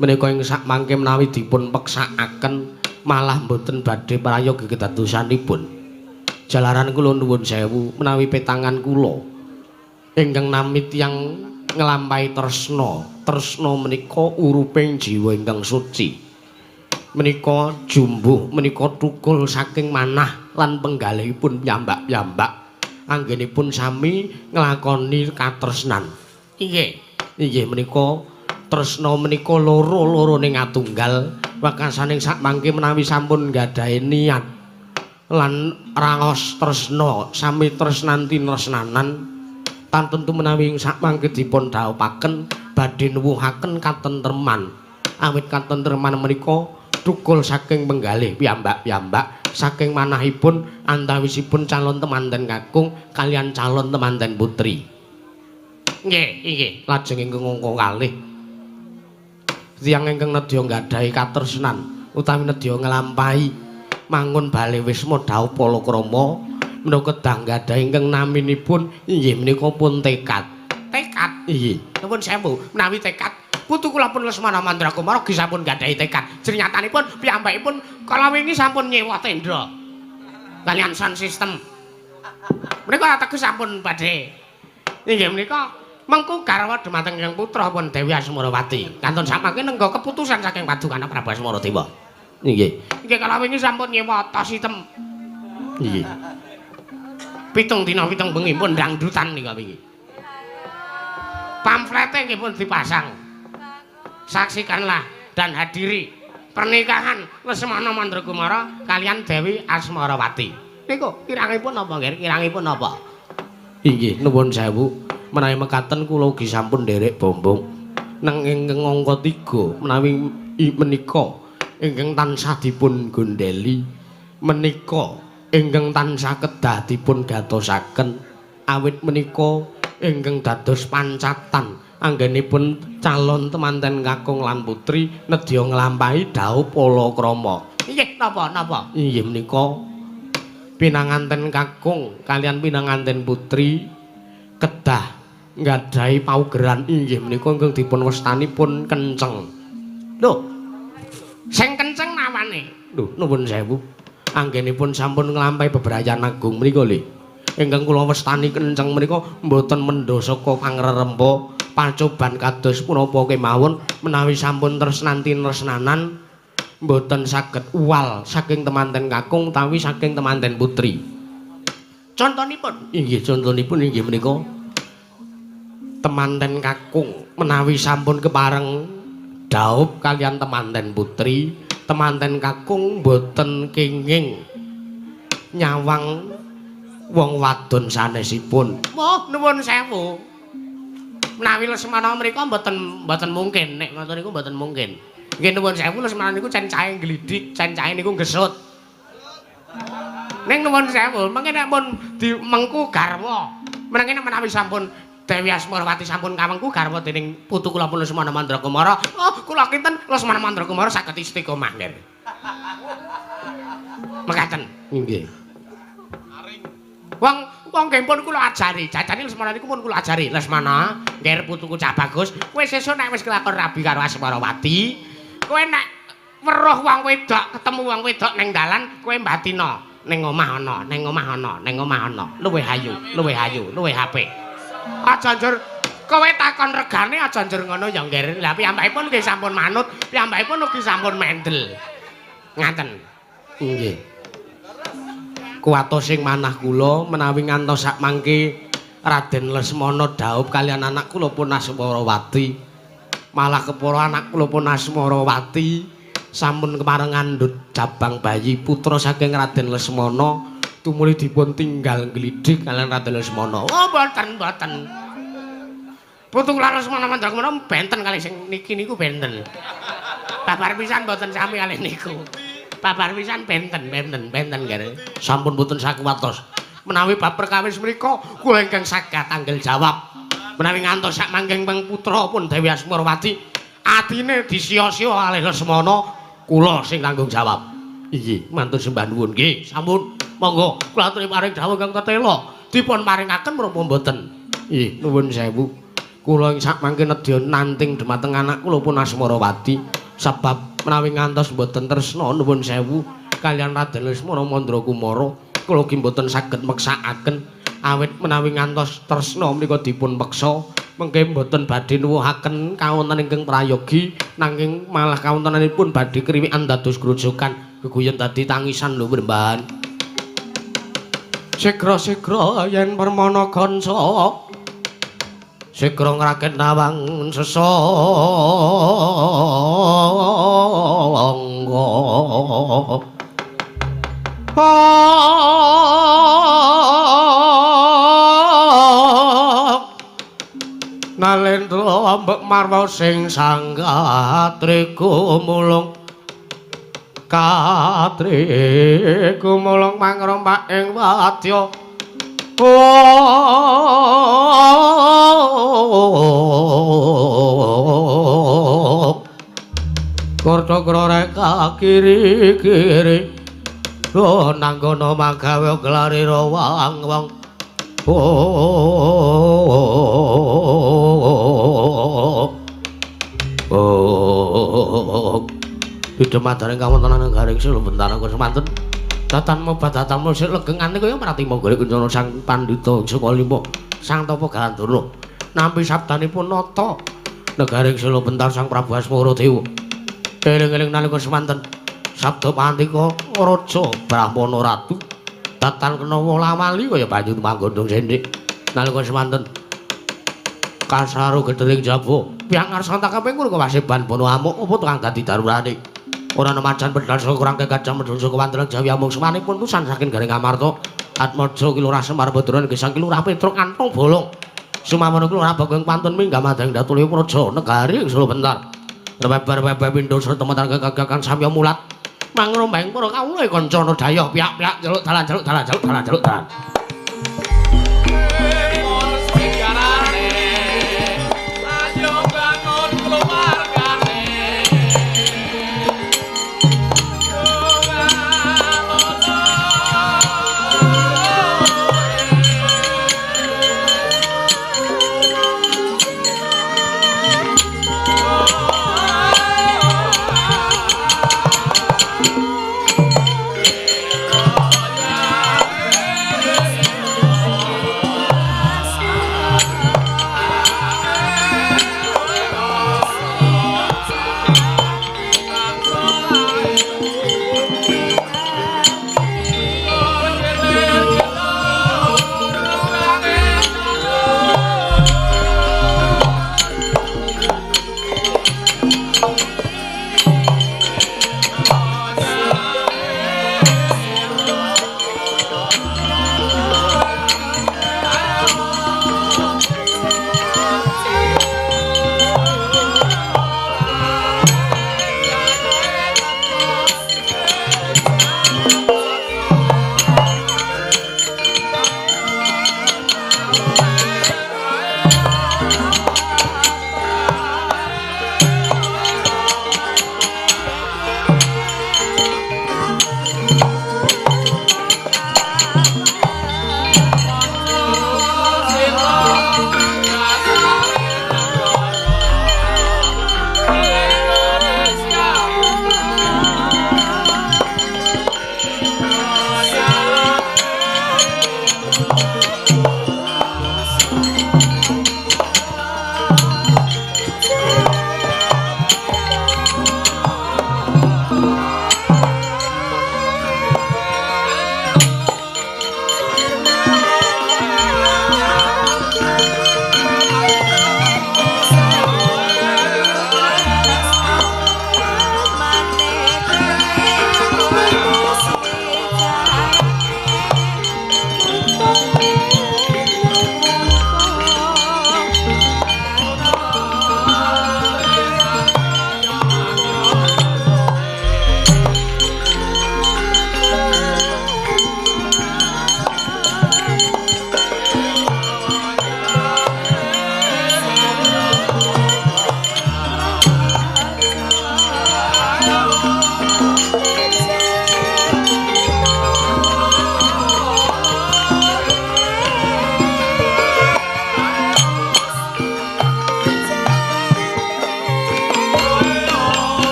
menika ing sakmangke menawi dipun peksakaken malah mboten badhe prayogi kedadosanipun. Jalaran kula nuwun sewu menawi petangan kula ingkang nami tiyang nglampahi tresna, tresna menika uruping jiwa ingkang suci. Menika jumbuh, menika tukul saking manah lan penggalihipun piyambak-piyambak anggenipun sami nglakoni katresnan. Inggih, inggih menika tresna menika loro-lorone ngatunggal wekasaning sakmangke menawi sampun nggadahi niat lan raos tresna sami tresnan tinresnanan tantentu menawi sakmangke dipun dhaupaken badhe nuwuhaken katentreman. Awit katentreman menika tukul saking penggalih piyambak-piyambak saking manahipun antawisipun calon temanten kakung kaliyan calon temanten putri. Nggih, inggih. Lajeng ingkang angka kalih tiyang ingkang nedya nggadahi katresnan utawi nedya nglampahi mangun bale wisma dhaup palakrama menika kedah nggadahi ingkang naminipun inggih menika pun tekad. Tekad? Inggih. Nuwun sewu, menawi tekad putu kula pun Lesmana Mandrakumara ugi sampun nggadahi tekad. Jernyatanipun piyambakipun kala wingi sampun nyewa tenda kaliyan sound system. Menika ateges sampun badhe inggih menika mengku garwa dumateng Hyang Putra pun Dewi Asmarawati. Kantun samangke nengga keputusan saking Padukana Prabu Asmaradewa. Nggih. Nggih kala wingi sampun nyewa tos item. Nggih. 7 dina 7 bengi pun dangdutan nika wingi. Pamflete nggih pun dipasang. Saksikanlah dan hadiri pernikahan Lesmana Mandrakumara kaliyan Dewi Asmarawati. Niku kirangipun napa nggih? Kirangipun napa? Inggih, nuwun sewu. Menawi mekaten kula ugi sampun nderek bombong nang ingkang angka 3 menawi menika ingkang tansah dipun gondheli menika ingkang tansah kedah dipun gatosaken awit menika ingkang dados pancatan anggenipun calon temanten kakung lan putri nedya nglampahi dhaup palakrama. Inggih, napa napa? Inggih menika pinanganten kakung kaliyan pinanganten putri kedah nggadahi paugeran inggih menika ingkang dipun wastani pun kenceng. Lho. Sing kenceng nawane. Lho, nuwun sewu. Anggenipun sampun nglampahi bebrayan agung menika lho. Ingkang kula wastani kenceng menika mboten mendha saka pangrerempa pacoban kados punapa kemawon menawi sampun tresnan tinresnanan mboten saged uwal saking temanten kakung utawi saking temanten putri. Contonipun? Inggih, contonipun inggih menika temanten kakung menawi sampun kepareng dhaup kaliyan temanten putri, temanten kakung mboten kenging nyawang wong wadon sanesipun. Oh, nuwun sewu. Menawi Lesmana mriku mboten mungkin, nek ngoten niku mboten mungkin. Nggih nuwun sewu, Lesmana niku cencahe ngglidik, cencahe niku gesut. Ning nuwun sewu, mengke nek pun dimengku garwa, menengke nek menawi sampun Dewi Asmarawati sampun kawengku garwa dening putu kula pun Lesmana Mandrakumara. Oh, kula kinten Lesmana Mandrakumara saged istiqomah nggih. Mekaten. Nggih. Wong wong nggih pun kula ajari, jajane Lesmana niku pun kula ajari. Lesmana, nggih putuku cah bagus, kowe sesuk nek wis kelakon rabi karo Asmarawati, kowe nek weruh wong wedok, ketemu wong wedok ning dalan, kowe mbatina ning omah ana, ning omah ana, ning omah ana. Luwih ayu, luwih ayu, luwih apik. Aja njur Kowe takon regane aja njur ngono ya, Ngger. Lah piyambakipun nggih sampun manut, piyambakipun ugi sampun mendel. Ngaten. Nggih. Kuwatos sing manah kula menawi ngantos sak mangke Raden Lesmana dhaup kalian anak kula pun Asmarawati. Malah kepara anak kula pun Asmarawati sampun kepareng ngandhut jabang bayi putra saking Raden Lesmana tumuli dipun tinggal nglidhik kalian Raden Lesmana. Oh, mboten, mboten. Putu kula Lesmana Mandrakumara benten kalih sing niki niku benten. Babar pisan mboten sami kalih niku. Babar pisan benten, benten, benten nggih. Sampun mboten sakuwatos. Menawi bab perkawis mriku kula ingkang saged tanggel jawab. Menawi ngantos sak mangking peng putra pun Dewi Asmarawati atine disiya-siya kalih Lesmana kula sing tanggung jawab. Inggih, mantun sembah nuwun nggih. Sampun, monggo kula aturi paring dawuh ingkang tetela dipun paringaken menapa mboten? Nggih, nuwun sewu. Kula ing sak mangke nedya nanting dhumateng anak kula pun Asmarawati sebab menawi ngantos mboten tresna nuwun sewu kalian Raden Lesmana Mandrakumara kula ugi mboten saged meksakaken awit menawi ngantos tresna menika dipun peksa mengke mboten badhe nuwuhaken kawontenan ingkang prayogi nanging malah kawontenanipun badhe kriwikan dados grojogan geguyon dadi tangisan lho mrembahan. Sigra-sigra yen permana kanca sigra ngraket nawang sesangga. Nalendra mbek marwa sing sanggatri gumulung katri gumulung mangrompak ing wadya. Korta reka kiri-kiri nanggono magawe gelare wang wong. Oh, Pidemadaring kawontenan garing sila bentara semanten. Datan mobat datamu sik legengane kaya Pratima golek kencana Sang Pandhita Sukalima Sang Tapa Galandana. Nampi sabdanipun nata negaring sila bentar Sang Prabu Asmara Dewa. Eling-eling nalika semanten sabda pandika Raja Brahmana Ratu datan kena wolawali kaya banyu manggondong sendhik. Nalika semanten kasaru gedheling jaba piyang ngarsa takaping kula kawasiban bono amuk apa tukang dadi darurane. Ora ana macan pedal saka kurang kekacang medhun saka wantelan Jawi amung semanipun tusan saking Garing Amarta Atmaja Ki Lurah Semar Baduran Gesang Ki Lurah Petruk Kantong Bolong Sumawana Ki Lurah Bagong Pantun minggah madang Datulya Praja negari ing Solo Bentar rebeber-rebeber pindho serta metan kegagakan samya mulat mangrombeng para kawula kancana dayah piak-piak jaluk dalan jaluk dalan jaluk dalan jaluk dalan.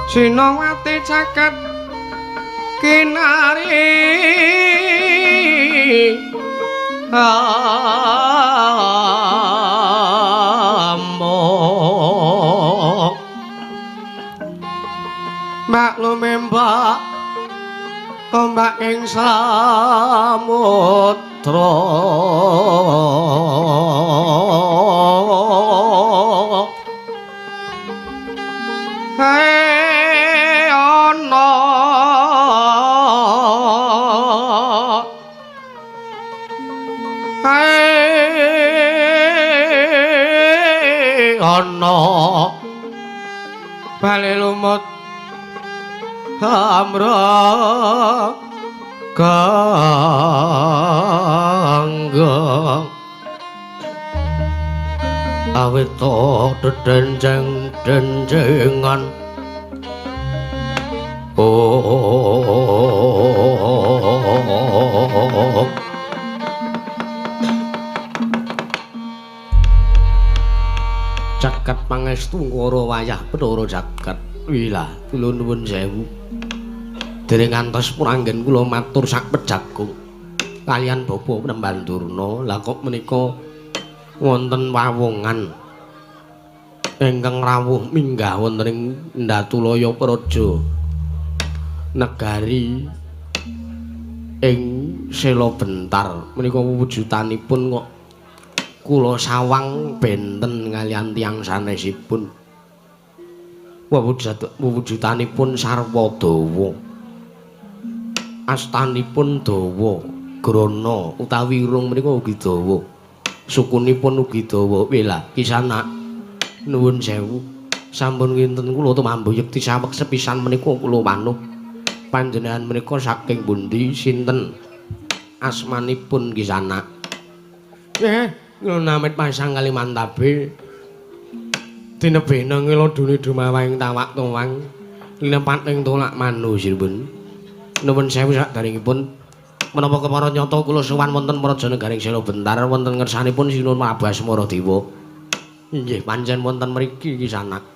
Sinongwati caket kinari amok maklum mbak ombak ing samudra ana bali lumut amra ganggang awit dedenceng dencengan oh jagat pangestu ngara wayah Bathara jagat. Wilah kula nuwun sewu. Dereng ngantos puranggen kula matur sak pejagung kaliyan Bapak Penemban Durna. Lah kok menika wonten wawongan ingkang rawuh minggah wonten ing Ndatulaya Praja negari ing Sela Bentar menika wujudanipun kok kula sawang benten kaliyan tiyang sanesipun. Wujudanipun sarwa dawa. Astanipun dawa, grana utawi irung menika ugi dawa. Sukunipun ugi dawa. Wela kisana nuwun sewu. Sampun kinten kula tumambu yekti saweg sepisan menika kula wanuh. Panjenengan menika saking pundi sinten asmanipun kisana? Kula namit pasang Kalimantabe. Tinebena ngelodone dumawang tawak tuwang linepat ing tolak manusipun. Nuwun sewu sakderengipun menapa kepara nyata kula sowan wonten Praja Negaring Sela Bentar wonten ngersanipun Sinuwun Prabu Asmara Dewa. Inggih pancen wonten mriki kisanak.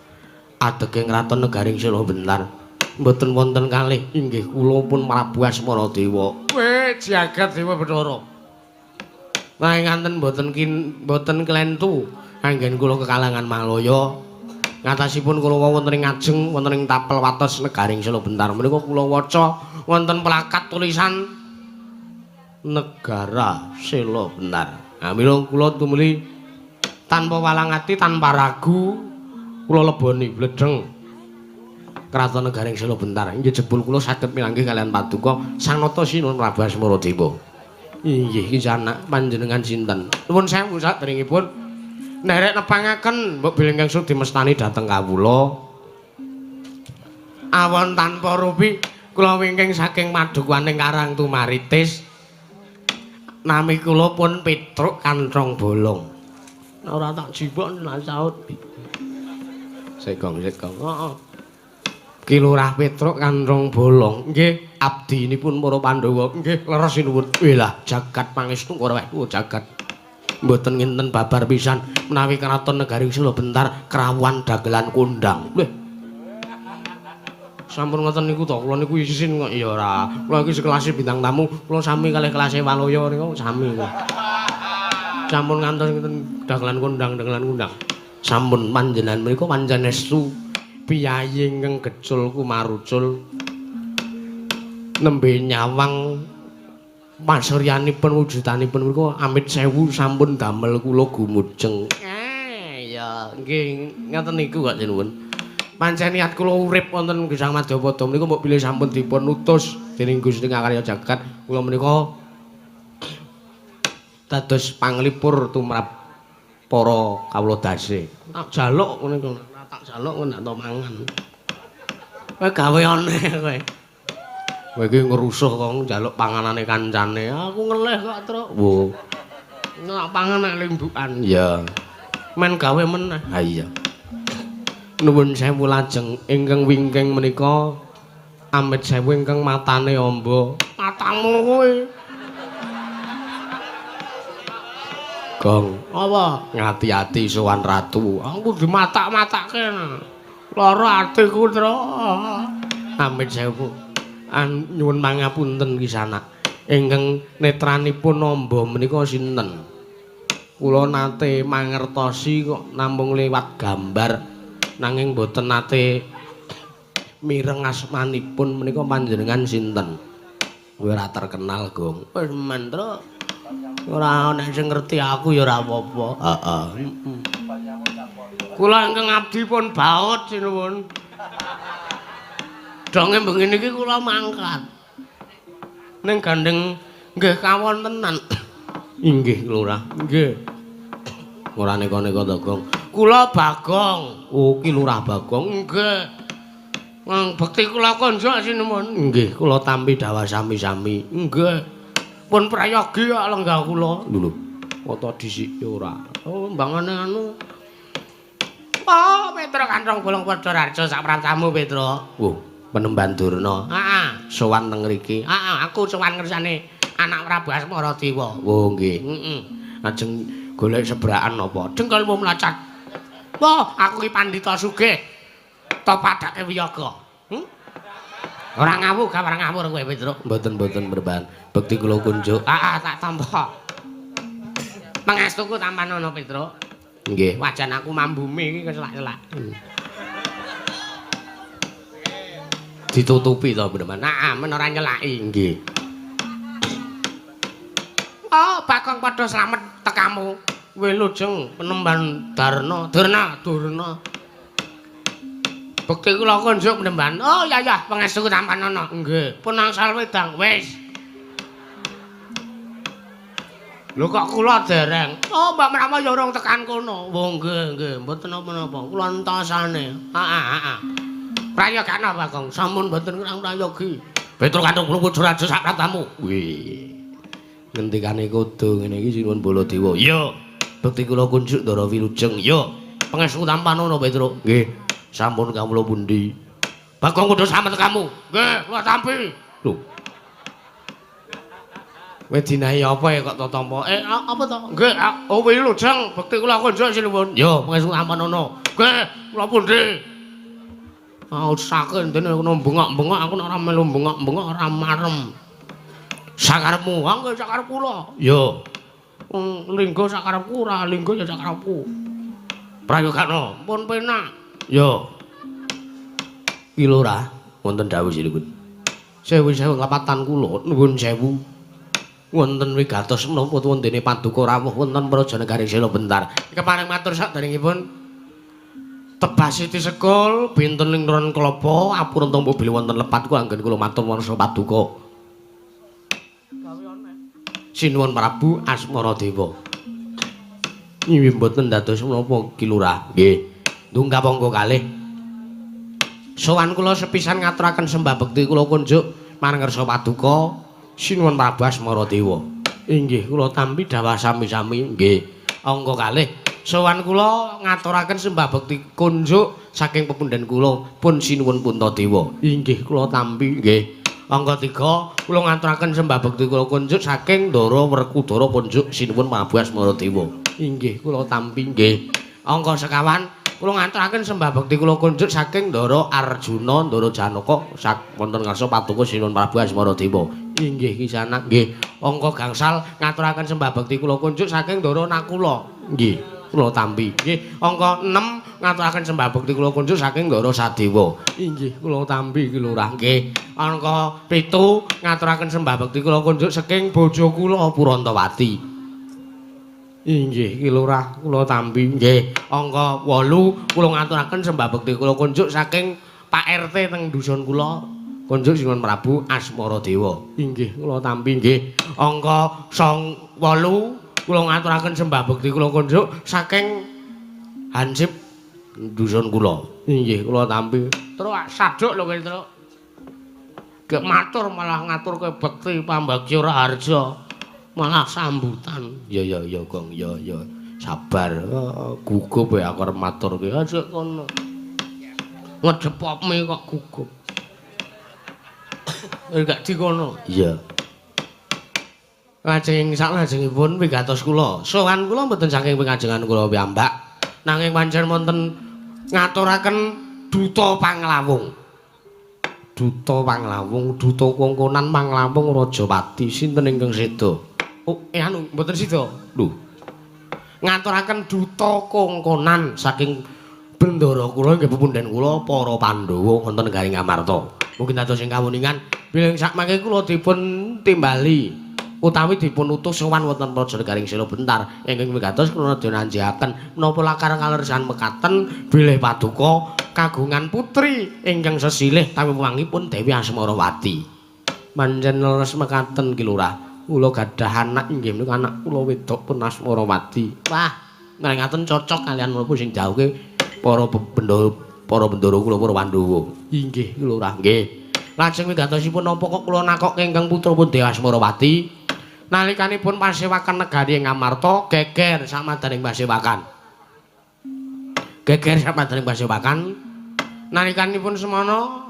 Adeging kraton Negaring Sela Bentar. Mboten wonten kalih inggih kula pun Prabu Asmara Dewa. Weh jagat Dewa Bathara. Nah nganten mboten klentu anggen kula kekalangan Malaya. Ngatasipun kula wonten ing ngajeng wonten ing tapel wates Negaring Sela Bentar menika kula waca wonten plakat tulisan Negara Sela Bentar. Nah mila kula tumuli tanpa walang ati tanpa ragu kula leboni bledheng kraton Negaring Sela Bentar. Inggih jebul kula saged minanggih kaliyan paduka Sang Nata Sinuwun Prabu Asmara Dewa. Inggih kisanak panjenengan sinten? Nuwun sewu sakderengipun nderek nepangaken mbok bilih ingkang sudi mestani dhateng kawula. Awon tanpa rupi kula wingking saking madukuaning Karang Tumaritis. Nami kula pun Petruk Kanthong Bolong. Ora tak jipuk nak saut. Segong segong. Heeh. Ki Lurah Petruk Kanthong Bolong. Nggih, abdinipun para Pandhawa. Nggih, leres sinuwun. Wilah jagat pangestu ora weh jagat. Mboten nginten babar pisan menawi kraton Negaring Sela Bentar krawuhan dagelan kondang. Lho. Sampun ngoten niku to, kula niku isin kok ya ora. Kula iki sekelase bintang tamu, kula sami kalih kelase Walaya niku sami. Sampun ngantos ngeten dagelan kondang, dagelan kondang. Sampun panjenengan menika pancen estu piyayi ingkang gecul kumarucul nembe nyawang Pasuryanipun wujudanipun menika amit sewu sampun damel kula gumujeng. Ya nggih ngoten niku kok sinuwun. Pancen niat kula urip wonten Gesang Madyapada menika mbok bilih sampun dipun utus dening Gusti Ngakarya Jagat kula menika dados panglipur tumrap para kawula dase. Tak jaluk ngene iku, tak jaluk ngono tak mangan. Kowe gawe aneh kowe. Kowe iki ngrusuh kok njaluk panganane kancane. Aku ngelih kok, Truk. Wo. Nek pangan nek limbukan. Ya. Men gawe meneh. Ha iya. Nuwun sewu lajeng ingkang wingking menika amit sewu ingkang matane amba. Matamu kuwi. Gong. Apa? Ngati-ati sowan ratu. Aku dimatak-matake. Lara atiku, Truk. Amit sewu. Nyuwun pangapunten kisanak. Ingkang netranipun amba menika sinten? Kula nate mangertosi kok namung lewat gambar nanging boten nate mireng asmanipun menika panjenengan sinten? Kowe ora terkenal, Gong. Wis men, Truk. Ora ana sing ngerti aku ya ora apa-apa. Heeh. Kula ingkang abdi pun baut sinuwun. Donge bengi niki kula mangkat. Ning gandeng nggih kawontenan. Inggih, Lurah. Nggih. Ora neka-neka to, Gong. Kula Bagong. Oh, ki Lurah Bagong. Nggih. Bekti kula konjuk sinuwun. Nggih, kula tampi dhawah sami-sami. Nggih. Pun prayogi kok lenggah kula. Lho lho. Kota dhisike ora. Oh, mbangane anu. Oh, Petro kantong bolong padha raja sak pratamu, Petro. Wah, Penemban Durna. Heeh, sowan teng mriki. Heeh, aku sowan ngersane anak Prabu Asmaradewa. Oh, nggih. Heeh. Ajeng golek sebrakan apa? Dengkulmu mlacat. Wah, aku ki pandhita sugih. To padake wiyaga. Ora ngawur, gak ora ngawur kowe, Petro. Mboten-mboten berbahan. Bekti kula kunjuk. Heeh, tak tampa. Pangestuku tampanono, Petro. Nggih, wajan aku mambumi iki keselak-selak. Ditutupi to, Penemban. Heeh, men ora nyelaki. Nggih. Oh, Bagong padha slamet tekamu. Wilujeng Penemban Darna, Durna, Durna. Bekti kula kunjuk Penemban. Oh, ya ya, pangestuku tampanono. Nggih. Pun angsal wedang. Wis. Lho kok kula dereng? Oh, Mbak Mrama ya urung tekan kono. Wo nggih, nggih, mboten napa-napa. Kula entosane. Heeh, heeh. Prayogana, Bagong. Sampun mboten kurang prayogi. Petro kantung mlumpuk raja sak pratamu. Wih. Ngendikane kudu ngene iki sinuwun Baladewa. Iya. Bekti kula kunjuk Ndara Wilujeng. Iya. Pangestu tampanono, Petro. Nggih. Sampun kawula pundi? Bagong kudu slamet kamu. Nggih, kula tampi. Lho. Kowe dinahi apa ya kok tampa? Apa to? Nggih, oh Wilujeng, bekti kula kunjuk sinuwun. Yo, pangestu tampanono. Nggih, kula pundi? Ausake ndene kono bengok-bengok aku nek ora melu bengok-bengok ora marem. Sakarepmu, ha nggih sakarep kula. Yo. Linggo sakarepku ora, linggo ya sakarepku. Prayogana, pun penak. Yo. Ki Lurah, wonten dawuh sinuwun. Sewu-sewu nglepatan kula nuwun sewu. Wonten wigatos menapa wondene paduka rawuh wonten Praja Negari Sela Bentar. Kepareng matur saderengipun Tebasiti sekul binten ing ron klapa apura tampa bilih wonten lepat ku anggen kula matur warsa paduka. Sinuwun Prabu Asmaradewa. Nggih mboten dados menapa Ki Lurah. Nggih. Ndungkap angka kalih. Sowan kula sepisan ngaturaken sembah bekti kula kunjuk marang ngarsa paduka Sinuwun Prabu Asmaradewa. Inggih kula tampi dhawah sami-sami. Nggih. Angka kalih. Sowan kula ngaturaken sembah bekti kunjuk saking pepundhen kula pun sinuwun Puntadewa. Inggih kula tampi. Nggih. Angka 3 kula ngaturaken sembah bekti kula kunjuk saking Ndara Werkudara kunjuk sinuwun Prabu Asmaradewa. Inggih kula tampi. Nggih. Angka sekawan kula ngaturaken sembah bekti kula kunjuk saking Ndara Arjuna Ndara Janaka sak wonten ngarsa paduka sinuwun Prabu Asmaradewa. Inggih kisanak. Nggih. Angka gangsal ngaturaken sembah bekti kula kunjuk saking Ndara Nakula. Nggih. Kula tampi. Nggih, angka 6 ngaturaken sembah bekti kula kunjuk saking Ndara Sadewa. Inggih, kula tampi Ki Lurah. Nggih. Angka 7 ngaturaken sembah bekti kula kunjuk saking bojo kula Purantawati. Inggih, Ki Lurah, kula tampi. Nggih. Angka 8 kula ngaturaken sembah bekti kula kunjuk saking Pak RT teng dusun kula. Kunjuk Sinuwun Prabu Asmara Dewa. Inggih, kula tampi nggih. Angka 8 kula ngaturaken sembah bekti kula kunjuk saking Hansip dusun kula. Inggih, kula tampi. Truk saduk lho kowe, Truk. Gek matur malah ngaturke bekti pambagya raharja. Malah sambutan. Ya ya ya, Gong, ya ya. Sabar. Gugup ya aku arep maturke. Aja kono. Ngedepokme kok gugup. Gak dikono. Iya. Lajeng saklajengipun wigatos kula. Sowan kula mboten saking pingajengan kula piyambak, nanging pancen wonten ngaturaken duta panglawung. Duta panglawung, duta kongkonan panglawung Rajapati sinten ingkang seda? Oh, anu mboten sida. Lho. Ngaturaken duta kongkonan saking bendara kula inggih pepunden kula para Pandhawa wonten negari Ngamarta. Mungkin dados sing kawuningan bilih sakmangke kula dipun timbali utawi dipun utus sowan wonten Praja Negaring Sela Bentar ingkang wigatos kula nedya nanjiaken menapa lakar kaleresan mekaten bilih paduka kagungan putri ingkang sesilih tawi wangipun Dewi Asmarawati. Pancen leres mekaten Ki Lurah, kula gadah anak inggih menika anak kula wedok pun Asmarawati. Wah, ngaten cocok kalian menapa sing dawuhke para bendara para bendara kula para Pandhawa. Inggih Ki Lurah, nggih. Lajeng wigatosipun napa kok kula nakokke ingkang putra pun Dewi Asmarawati? Nalikanipun pasewakan negari Ngamarta geger samadaning pasewakan. Geger samadaning pasewakan nalikanipun semana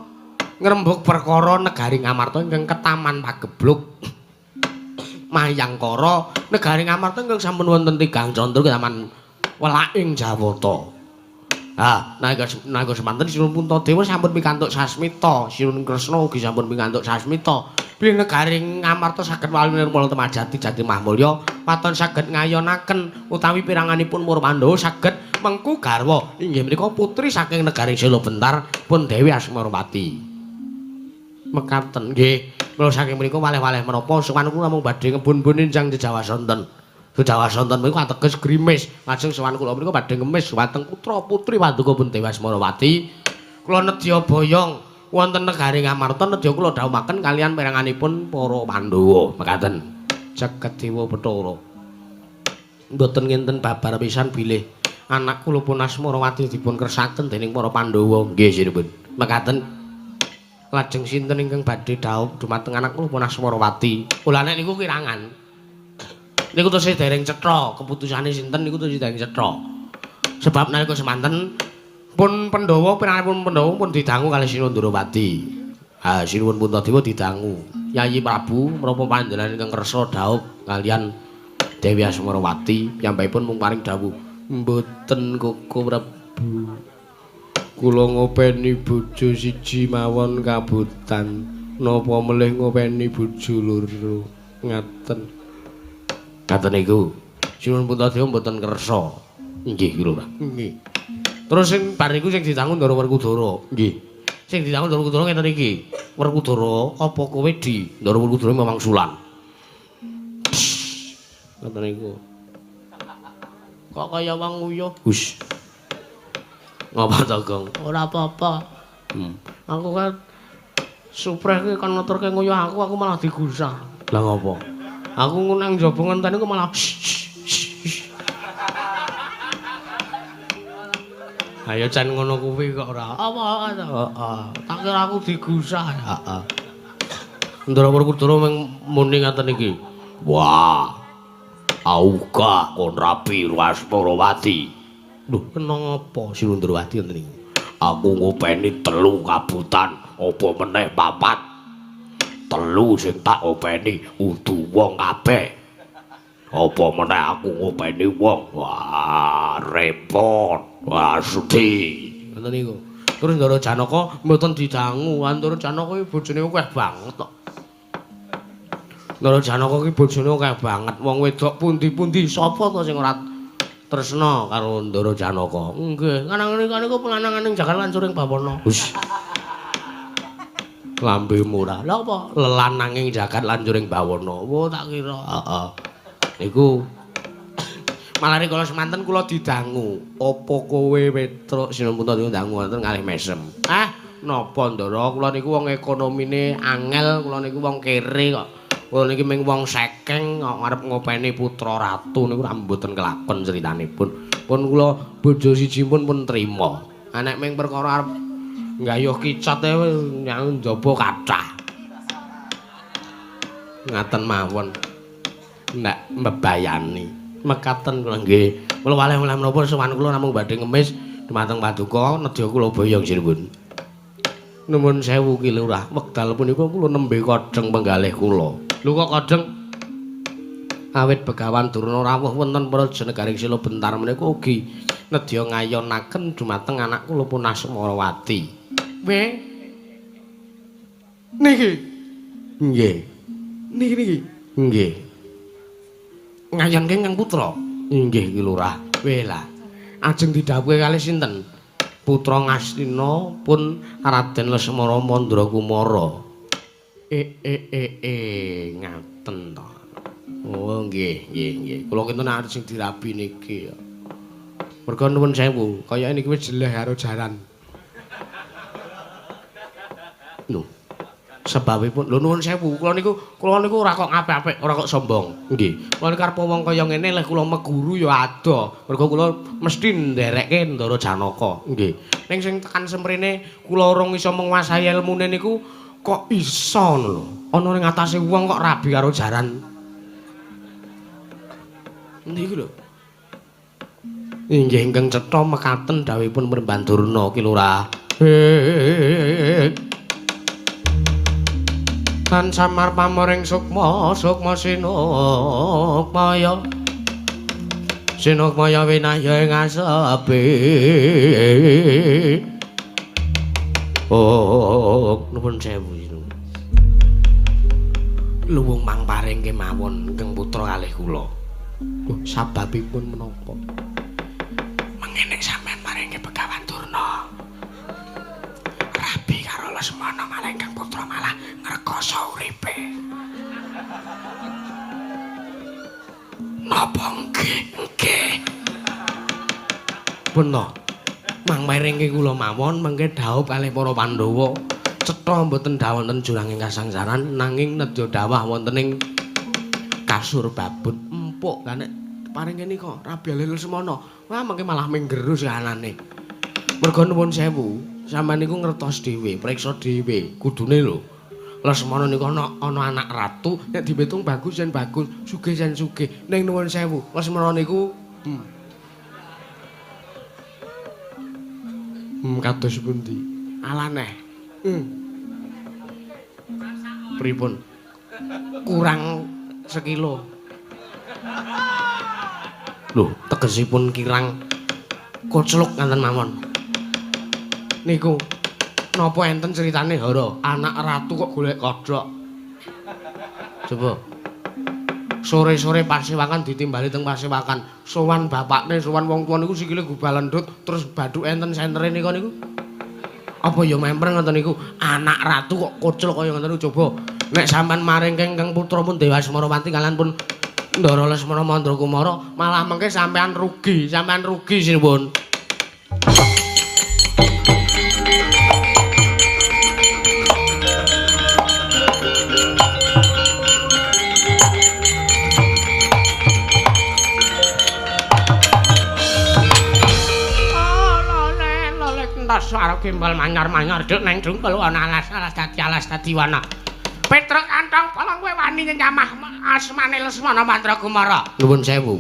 ngrembug perkara negari Ngamarta ingkang ketaman pagebluk. Mayangkara negari Ngamarta ingkang sampun wonten tigang candra ketaman welaking Jawata. Ah, nalika semanten Sinuwun Puntadewa sampun pikantuk sasmita, Sinuwun Kresna ugi sampun pikantuk sasmita. Bilih negari Ngamarta saged wali nirmala temajati jati mahmulya, waton saged ngayonaken utawi piranganipun para Pandhawa saged mengku garwa. Inggih menika putri saking negari Sela Bentar pun Dewi Asmarawati. Mekaten nggih. Mula saking mriku waleh-waleh menapa sowan kula namung badhe ngebun-bun enjang Jejawa Sonten. Jejawa Sonten mriku ateges grimis. Lajeng sowan kula mriku badhe ngemis dhumateng putra-putri paduka pun Dewi Asmarawati. Kula nedya boyong wonten negari Ngamarta nedya kula dhawuhaken kalian peranganipun para Pandhawa. Mekaten. Jagat Dewa Bathara. Mboten ngenten babar pisan bilih anak kula pun Asmarawati dipun kersaken dening para Pandhawa. Nggih, Sinuwun. Mekaten. Lajeng sinten ingkang badhe dhawuh dhumateng anak kula pun Asmarawati? Kula nek niku kirangan. Niku tesih dereng cetha, keputusane sinten niku tesih dereng cetha. Sebab nalika semanten pun Pandhawa piranganipun Pandhawa pun didangu kalih Sinuwun Ndrawati. Ha, Sinuwun Puntadewa didangu. Yayi Prabu menapa panjenengan ingkang kersa dhaup kalian Dewi Asmarawati piyambakipun mung paring dawuh, "Mboten Koko Prabu. Kula ngopeni bojo siji mawon kabutan, napa melih ngopeni bojo loro." Ngaten. Ngaten niku. Sinuwun Puntadewa mboten kersa. Inggih Ki Lurah. Nggih. Terus sing bar niku sing didangu Ndara Werkudara. Nggih. Sing didangu Ndara Werkudara ngeten iki. Werkudara, apa kowe di? Ndara Werkudara memang sulan. Ngaten niku. Kok kaya wong nguyuh? Hus. Ngapa to, Gong? Ora apa-apa. Aku kan supreh ki kon ngeturke nguyuh aku malah digusah. Lah ngopo? Aku nang njaba ngenteni ku malah Ayo jan ngono kuwi kok ora. Apa heeh. Tak kira aku digusah. Heeh. Ndara Werkudara mung muni ngaten iki. Wah. Auga kon rabi Asmarawati. Lho, kena ngapa Sinuwun Ndrawati ngoten niku? Aku ngopeni 3 kabutan, apa meneh 4. 3 sing tak openi udu wong kabeh. Apa meneh aku ngopeni wong? Wah, repot. Wah, sedih. Ngoten niku. Terus Ndara Janaka mboten didangu. Ndara Janaka iki bojone akeh banget kok. Ndara Janaka iki bojone akeh banget. Wong wedok pundi-pundi sapa to sing ora Tresna karo Ndara Janaka. Nggih, lanang niku lananganing jagat lancuring bawana. Hus. Lambe murah. Lha apa? Lelananging jagat lancuring bawana. Wo tak kira. Heeh. Niku malah kala semanten kula didangu. Apa kowe Petruk Sinupunta niku dangu wonten kalih mesem. Ah, napa Ndara? Kula niku wong ekonomine angel, kula niku wong kere kok. Kula niki mung wong sekeng kok arep ngopeni putra ratu niku ra mboten kelakon critanipun. Pun kula bojo siji pun trima. Nek mung perkara arep nggayuh kicat e nyang njaba kathah. Ngaten mawon. Nek mbebayani. Mekaten kula nggih. Kula waleh-waleh menapa sowan kula namung badhe ngemis dumateng paduka nedya kula boyong sinuwun. Nuwun sewu Ki Lurah, wekdal punika kula nembe kodheng penggalih kula. Lho kok kodheng? Awit Begawan Durna rawuh wonten Praja Negaring Sila Bentar menika ugi nedya ngayonaken dumateng anak kula pun Asmarawati. We. Niki. Nggih. Niki niki. Nggih. Ngayonke ingkang putra. Nggih Ki Lurah. Weh lah. Ajeng didhawuhi kalih sinten? Putra Ngastina pun Raden Lesmana Mandra Kumara. Ngaten to. Oh nggih, nggih, nggih. Kula kinten arep sing dirabi niki. Merga nuwun sewu, kayake niki wis jeleh karo jaran. Lho. Sebabipun lho nuwun sewu, kula niku ora kok apik-apik, ora kok sombong. Nggih. Kula niku arep wong kaya ngene leh kula meguru ya adoh. Merga kula mesti nderekke Ndara Janaka. Nggih. Ning sing tekan semrene kula urung iso menguasai elmune niku kok iso ngono lho. Ana ning atase wong kok rabi karo jaran. Niku lho. Inggih ingkang cetha mekaten dawuhipun Mremban Durna Ki Lurah. Tan samar pamoring sukma, sukma sinukmaya. Sinukmaya winahya ing asepi. Oh, nuwun sewu. Luwung mang paring kemawon ingkang putra kalih kula. Sababipun menapa? Mengene sampean maringke Begawan Durna. Rabi karo Lesmana malah ingkang putra malah ngrekoso uripe. Napa nggih? Nggih. Pun to. Mang maringke kula mawon mengke dhaup kalih para Pandhawa. Cetha mboten dhawah wonten juranging kasangsaran nanging nedya dhawah wonten ing kasur babut empuk. Lah nek paring kene kok rabi kalih Lesmana, wah mengke malah minggerus kahanane. Merga nuwun sewu, sampeyan niku ngertos dhewe, priksa dhewe, kudune lho. Lesmana niku ana anak ratu, nek dipitung bagus yen bagus, sugih yen sugih. Ning nuwun sewu, Lesmana niku kados pundi? Alaneh. Pripun? Kurang sekilo. Lho, tegesipun kirang kocluk ngaten mawon. Niku napa enten critane Hara, anak ratu kok golek kodhok. Coba. Sore-sore pasewakan ditimbali teng pasewakan. Sowan bapakne, sowan wong tuwa niku sikile gubalendut terus badhuke enten sentere nika niku. Apa ya memper ngoten niku, anak ratu kok kocluk kaya ngoten niku coba. Nek sampean maringke ingkang putra pun Dewa Asmarawati kalian pun Ndara Lesmana Mandra Kumara malah mengke sampean rugi sinuwun. Suara gembal manyar-manyar duk neng dungkul ana alas-alas dadi alas dadi wana. Petruk kantong bolong kowe wani nyamah asmane Lesmana Mandra Kumara. Nuwun sewu.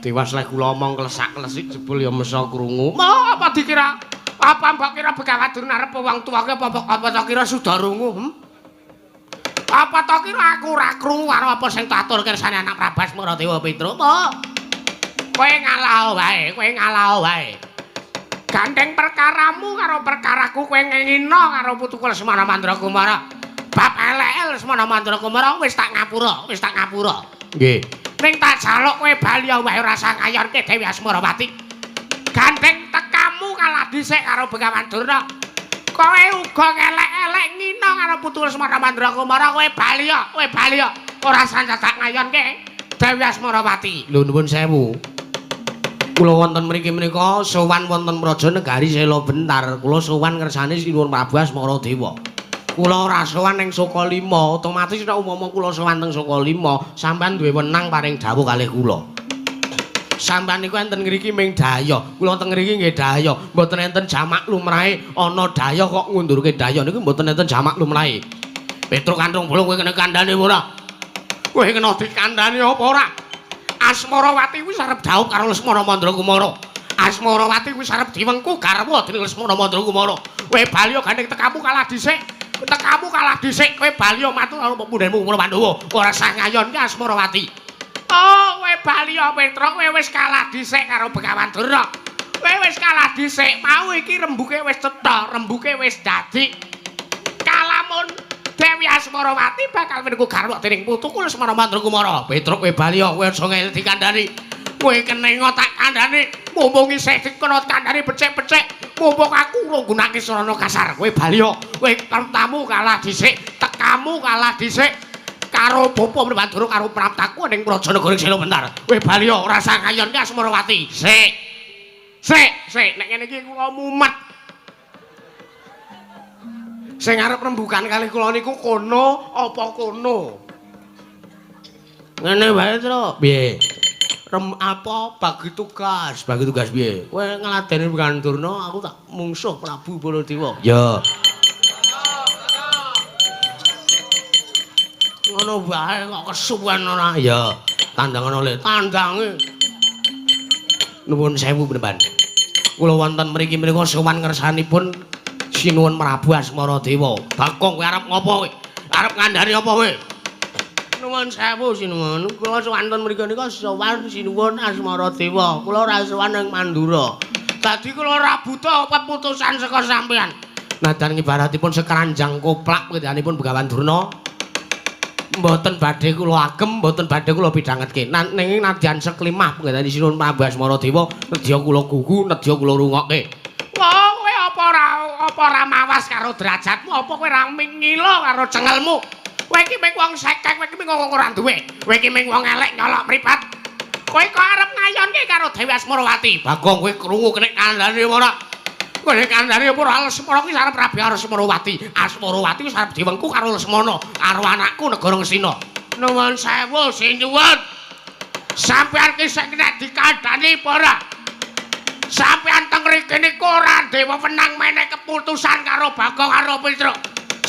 Dewas leh kula omong klesak-klesik jebul ya mesa krungu. Ma apa dikira? Apa mbok kira Begawan Durna arep wong tuwa ki apa ta kira suda rungu? Apa ta kira aku ora krungu karo apa sing tatur kersane anak Prabasmara Dewa Petruk? Kowe ngalah wae, kowe ngalah wae. Gandeng perkaramu karo perkaraku kowe ngengina karo putuku Lesmana Mandra Kumara. Bab eleke Lesmana Mandra Kumara wis tak ngapura, wis tak ngapura. Nggih. Ning tak jaluk kowe bali wae ora usah ngayonke Dewi Asmarawati. Gandeng tekamu kalah dhisik karo Begawan Durna. Kowe uga ngelek-elek ngina karo putu Lesmana Mandra Kumara, kowe bali ya, kowe bali ya. Ora usah dadak ngayonke Dewi Asmarawati. Lho nuwun sewu. Kula wonten mriki menika sowan wonten Praja Negari Sela Bentar. Kula sowan ngersane Sinuwun Prabu Asmara Dewa. Kula ora sowan ning Sukalima, otomatis nek umpama kula sowan teng Sukalima, sampean duwe wenang paring dawuh kalih kula. Sampean niku enten ngriki ming dayoh, kula teng ngriki nggih dayoh, mboten enten jamak lumrahe ana dayoh kok ngundurke dayoh niku mboten enten jamak lumrahe. Petruk Kanthong Bolong kowe kena kandhane ora? Kowe kena dikandhani apa ora? Asmarawati wis arep dhaup karo Lesmana Mandra Kumara. Asmarawati wis arep diwengku garwa dening Lesmana Mandra Kumara. Kowe bali gandeng tekamu kalah dhisik. Tekamu kalah dhisik, kowe bali matur karo pepundhenmu Para Pandhawa. Ora sah ngayonke Asmarawati. Oh, kowe bali Petruk, kowe wis kalah dhisik karo Begawan Durna. Kowe wis kalah dhisik, mau iki rembuke wis cetha, rembuke wis dadi. Kalamun Dewi Asmarawati bakal wengku garwa dening putuku Lesmana Mandra Kumara. Petruk kowe bali kowe aja ngel dikandhani. Kowe kenenga tak kandhani, mumpung isih dikena kandhani becik-becik, mumpung aku ora nggunakake sarana kasar. Kowe bali kowe tamu kalah dhisik, tekamu kalah dhisik karo bapa Mandura karo praptaku ning Praja Negara Sela Bentar. Kowe bali ora usah ngayonke Asmarawati. Sik. Sik, sik, nek ngene iki kula mumet. Sing arep rembukan kalih kula niku kono apa kono? Ngene wae, Truk. Piye? Rem apa bagi tugas? Bagi tugas piye? Kowe ngladeni Begawan Durna, aku tak mungsuh Prabu Baladewa. Ya. Ngono wae kok kesuwen ora? Ya. Tandangan oleh tandange. Nuwun sewu, Pnemban. Kula wonten mriki menika sowan ngersanipun Sinuwun Prabu Asmara Dewa. Bagong kowe arep ngopo kowe? Arep ngandhani apa kowe? Nuwun sewu sinuwun. Kula sowan ten mriki nika sowan Sinuwun Asmara Dewa. Kula ora sowan ing Mandura. Dadi kula ora buta keputusan saka sampean. Nadan ibaratipun sekeranjang koplak wedhanipun Begawan Durna. Mboten badhe kula agem, mboten badhe kula pidhangetke. Nanging nadyan seklimah pengendhani Sinuwun Prabu Asmara Dewa, nedya kula gugu, nedya kula rungokke. Wah, kowe apa ora mawas karo derajatmu? Apa kowe ora ngila karo cengelmu? Kowe iki mung wong sekek, kowe iki mung wong ora duwe. Kowe iki mung wong elek nyolok mripat. Kowe kok arep ngayonke karo Dewi Asmarawati? Bagong kowe krungu kene kandhane ora? Kowe kandhane apa ora? Lesmana kuwi arep rabi karo Asmarawati. Asmarawati wis arep diwengku karo Lesmana, karo anakku negara Ngastina. Nuwun sewu sinuwun. Sampeyan ki sing kena dikandhani apa ora? Sampeyan teng mriki niku ora duwe wewenang menehi keputusan karo Bagong karo Petruk.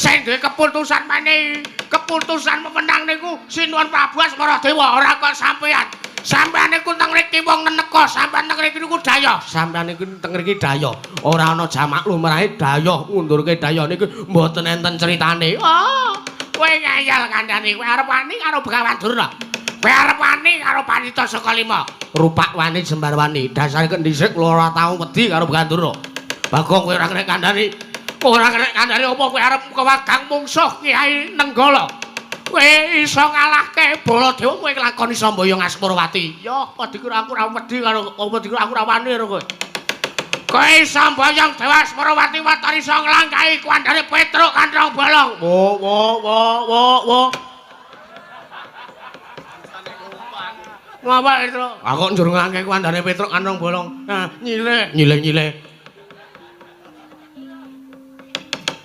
Sing duwe keputusan menehi keputusan wewenang niku Sinuwun Prabu Asmara Dewa, ora kok sampeyan. Sampeyan niku teng mriki wong neneka, sampeyan teng mriki niku dayoh. Sampeyan niku teng mriki dayoh. Ora ana jamak lumrahe dayoh ngundurke dayoh niku mboten enten critane. Oh, kowe ngeyel kandhani, kowe arep wani karo Begawan Durna. Kowe arep wani karo Pandita Sukalima. Rupak wani jembar wani. Dasare kendhisik kula ora tau wedi karo Begawan Durna. Bagong kowe ora kena kandhani. Ora kena kandhani apa kowe arep kewagang mungsuh Kyai Nenggala. Kowe iso ngalahke Baladewa, kowe nglakoni samboyong Asmarawati. Ya, apa dikira aku ora wedi karo apa dikira aku ora wani karo kowe. Kowe iso mboyong Dewa Asmarawati waton iso nglangkahi kuandhane Petruk Kanthong Bolong. Wo wo wo wo wo. Ngapa Petruk? Aku kok njur nglangkahi kuandhane Petruk Kanthong Bolong. Nah, nyilih. Nyilih-nyilih.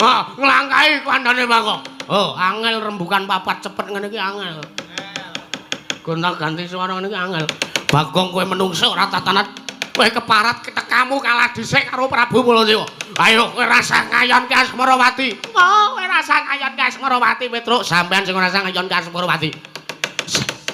Ah, nglangkahi kuandhane Bagong. Oh, angel rembukan papat cepet ngene iki angel. Gonta-ganti suara ngene iki angel. Bagong kowe menungso ora tatanan. Kowe keparat ketekamu kalah dhisik karo Prabu Baladewa. Ayo kowe rasah ngayonke Asmarawati. Oh, kowe rasah ngayonke Asmarawati, Petruk. Sampeyan sing ora rasah ngayonke Asmarawati.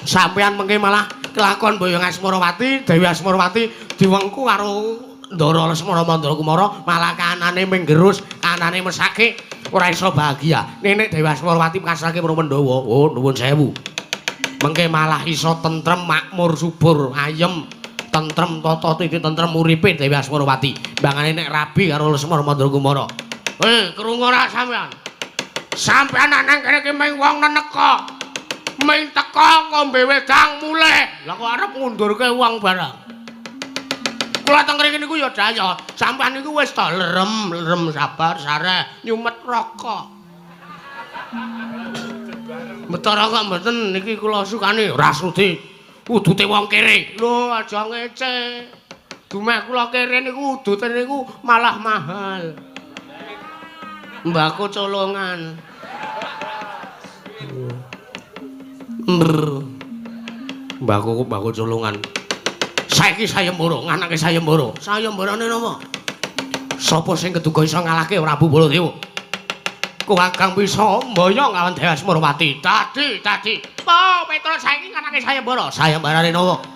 Sampeyan mengke malah kelakon boyong Asmarawati, Dewi Asmarawati diwengku karo Ndara Lesmana Mandra Kumara, malah kanane menggerus, kanane mesake, ora iso bahagia. Nenek Dewi Asmarawati pasrahke marang Pandhawa. Oh, nuwun sewu. Mengke malah iso tentrem, makmur, subur, ayem, tentrem tata titi tentrem uripe Dewi Asmarawati. Mbangane nek rabi karo Lesmana Mandra Kumara. Hei, krungu ora sampean? Sampean nang kene iki mung wong neneka. Ming teko Teko ngombe wedang mulih. Lah kok arep ngundurke wong barang. Kula teng mriki niku ya daya. Sampeyan niku wis to lerem, lerem sabar sareh nyumet rokok. Beto rokok mboten niki kula sukani ora sudi. Udute wong kere. Lho aja ngece. Dumeh kula kere niku udute niku malah mahal. Mbako colongan. Mbako mbako colongan. Saiki sayembara, nganake sayembara. Sayembarane napa? Sapa sing keduga iso ngalahke Prabu Baladewa? Kuwagang bisa mboyong lawan Dewi Asmarawati. Tadi, tadi. Po, Petro saiki nganake sayembara. Sayembarane napa?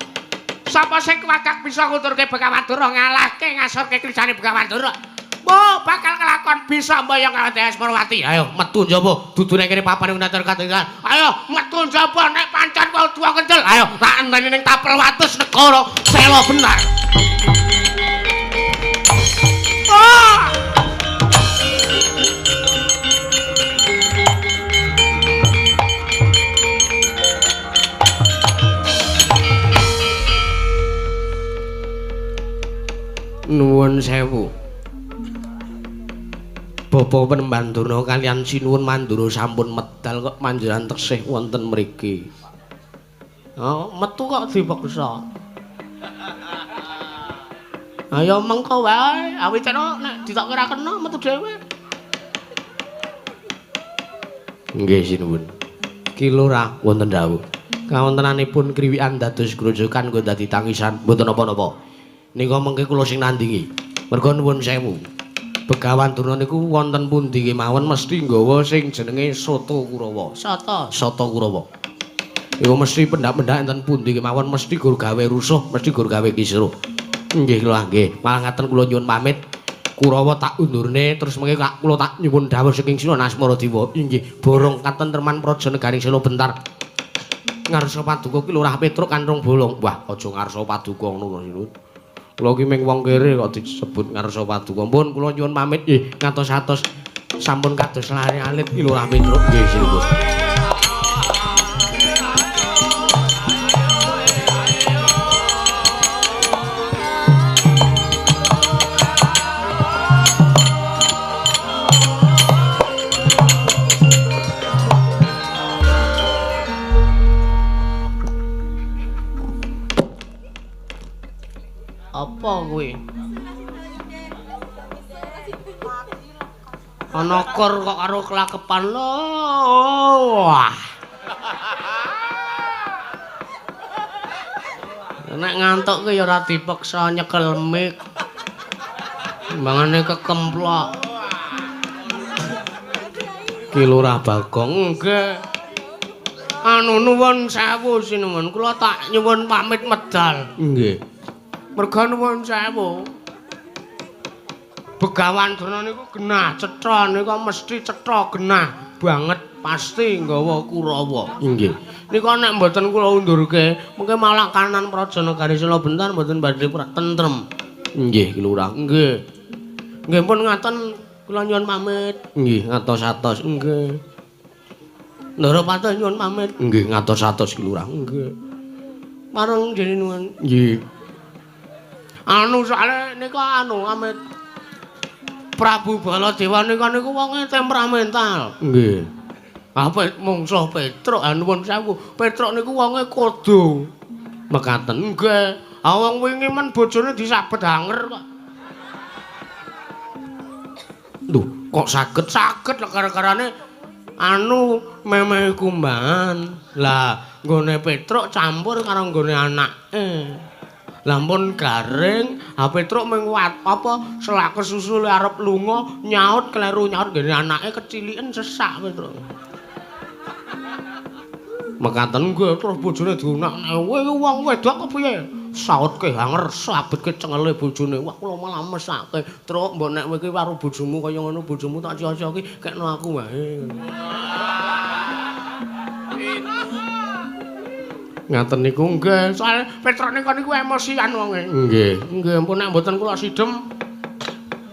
Sapa sing kuwagang bisa nguturke Begawan Durna ngalahke ngasorke krijane Begawan Durna? Po, bakal kelakon bisa mboyong lawan Dewi Asmarawati. Ayo metu njaba, dudune kene papan ing katingan. Ayo metu njaba nek pancen kowe duwa kendel. Ayo tak enteni ning tapel wates negara Sela benar. Oh! Nuwun sewu. Bapak Penemban Durna kaliyan Sinuwun Mandura sampun medal kok panjenengan tesih wonten mriki. Oh, metu kok dipeksa. Ayo mengko wae, awit nek ditokke ra kena metu dhewe. Nggih Sinuwun. Ki Lurah wonten dawuh. Kawontenanipun kriwikan dados grojogan nggo dadi tangisan mboten napa-napa. Nika mengke kula sing nandingi. Merga nuwun sewu. Begawan Durna niku wonten pundi kemawon mesti nggawa sing jenenge Soto Kurawa. Soto, Soto Kurawa. Iku mesti pendak-pendak enten pundi kemawon mesti gur gawe rusuh, mesti gur gawe kisruh. Nggih kula nggih. Malah ngaten kula nyuwun pamit. Kurawa tak undurne terus mengke kula tak nyuwun dawuh saking Sinuwun Asmaradewa. Inggih, borong katentreman praja negaring Sela bentar. Ngarsa paduka ki Lurah Petruk kanrung bolong. Wah, aja ngarsa paduka ngono Sinuwun. Kula ki ming wong kere kok disebut ngarsa paduka. Pun kula nyuwun pamit nggih ngatos-atos sampun kados lare alit ki Lurah Petruk nggih Sinuwun. Apa kuwi? Ana kor kok karo klakepan lho. Wah. Nek ngantuk ki ya ora dipeksa nyekel mik. Timbangane kekemplok. Ki Lurah Bagong nggih. Anu nuwun sewu sinuwun, kula tak nyuwun pamit medal. Nggih. Merga nuwun sewu. Begawan Durna niku genah cetha nika mesti cetha genah banget pasti nggawa Kurawa. Nggih. Nika nek mboten kula undurke, mengke malah kanan praja negari Sela Bentar mboten badhe tentrem. Nggih, Ki Lurah. Nggih. Nggih pun ngaten kula nyuwun pamit. Nggih, ngatos-atos. Nggih. Ndara Patih nyuwun pamit. Nggih, ngatos-atos Ki Lurah. Nggih. Pareng jenengan. Nggih. Anu soalé nika anu amit Prabu Baladewa nika niku wonge temperamental. Nggih. Apa mungsuh Petruk nuwun sewu. Petruk niku wonge kodo. Mekaten. Nggih. Ah wong wingi men bojone disabet hanger kok. Lho, kok saged? Saged lho gara-garane anu memehi kumbangan. Lah, nggone Petruk campur karo nggone anake. Lah pun garing, ha Petruk ming apa selak kesusu arep lunga nyaut kleru nyaut nggone anake keciliken sesak Petruk. Mekaten nggih terus bojone diunakne, "Kowe iki wong wedok kepiye?" Sautke hanger sabetke cengele bojone. Wah kula malah mesake. Truk mbok nek kowe iki karo bojomu kaya ngono bojomu tak cio-cio ki kekno aku wae. Ngaten niku nggih, soal Petruk nika niku emosian wonge. Nggih, nggih ampun nek mboten kula sidem.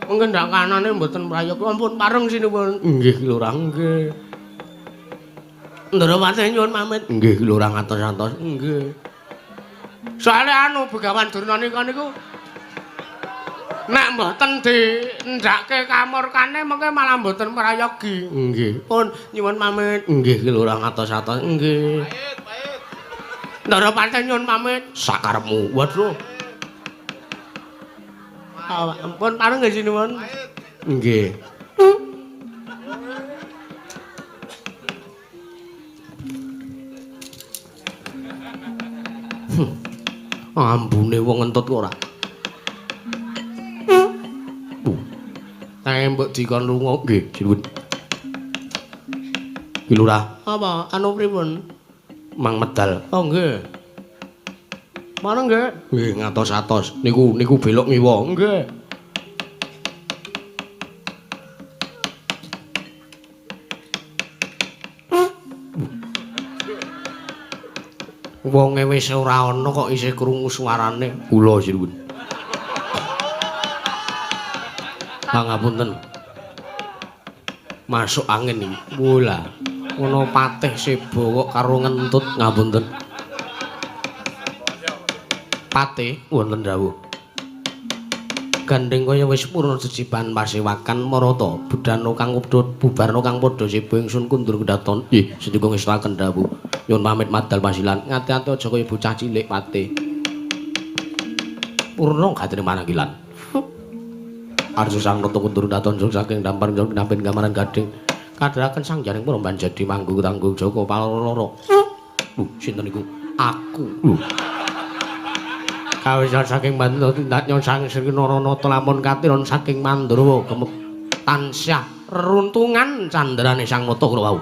Mungkin ndak kanane mboten prayoga ampun pareng sinuwun. Nggih, Lurah nggih. Ndara Patih nyuwun pamit. Nggih, Ki Lurah ngatos-atos. Nggih. Soale anu Begawan Durna nika niku nek mboten dindhake kamurkane mengke malah mboten prayogi. Nggih. Pun nyuwun pamit. Nggih, Ki Lurah ngatos-atos. Nggih. Ndara Patih nyuwun pamit. Sakarepmu. Waduh. Ampun pareng nggih sinuwun. Nggih. Ambune wong ngentut kok ora. Tembok dikon lunga. Nggih, sinuwun. Ki Lurah. Apa? Anu pripun? Mang medal. Oh nggih. Mana nggih? Nggih, ngatos-atos. Niku niku belok ngiwa. Nggih. Wonge wis ora ana kok isih krungu suarane. Kula sinuwun. Pangapunten. Masuk angin iki. Wola. Ana patih seba kok karo ngentut, ngapunten. Patih wonten dawuh. Gandeng kaya wis purna jejiban pasewakan marata budana kang padha bubarna kang padha seba ingsun kundur kedaton. Nggih, sendika ngestakaken dawuh. Nyuwun pamit madal pasilan. Ngati-ati aja kaya bocah cilik patih. Purna gatene mananggilan. Arsa sang rata kundur daton saking dampar nampin gamaran gading. Kadharaken sang jaring purban jadi manggung tanggung Joko paloro. Sinten niku? Aku. Kawisan saking Mandura tindak sang Sri Naranata lamun katiron saking Mandura gemep tansah reruntungan candrane Sang Nata kula wau.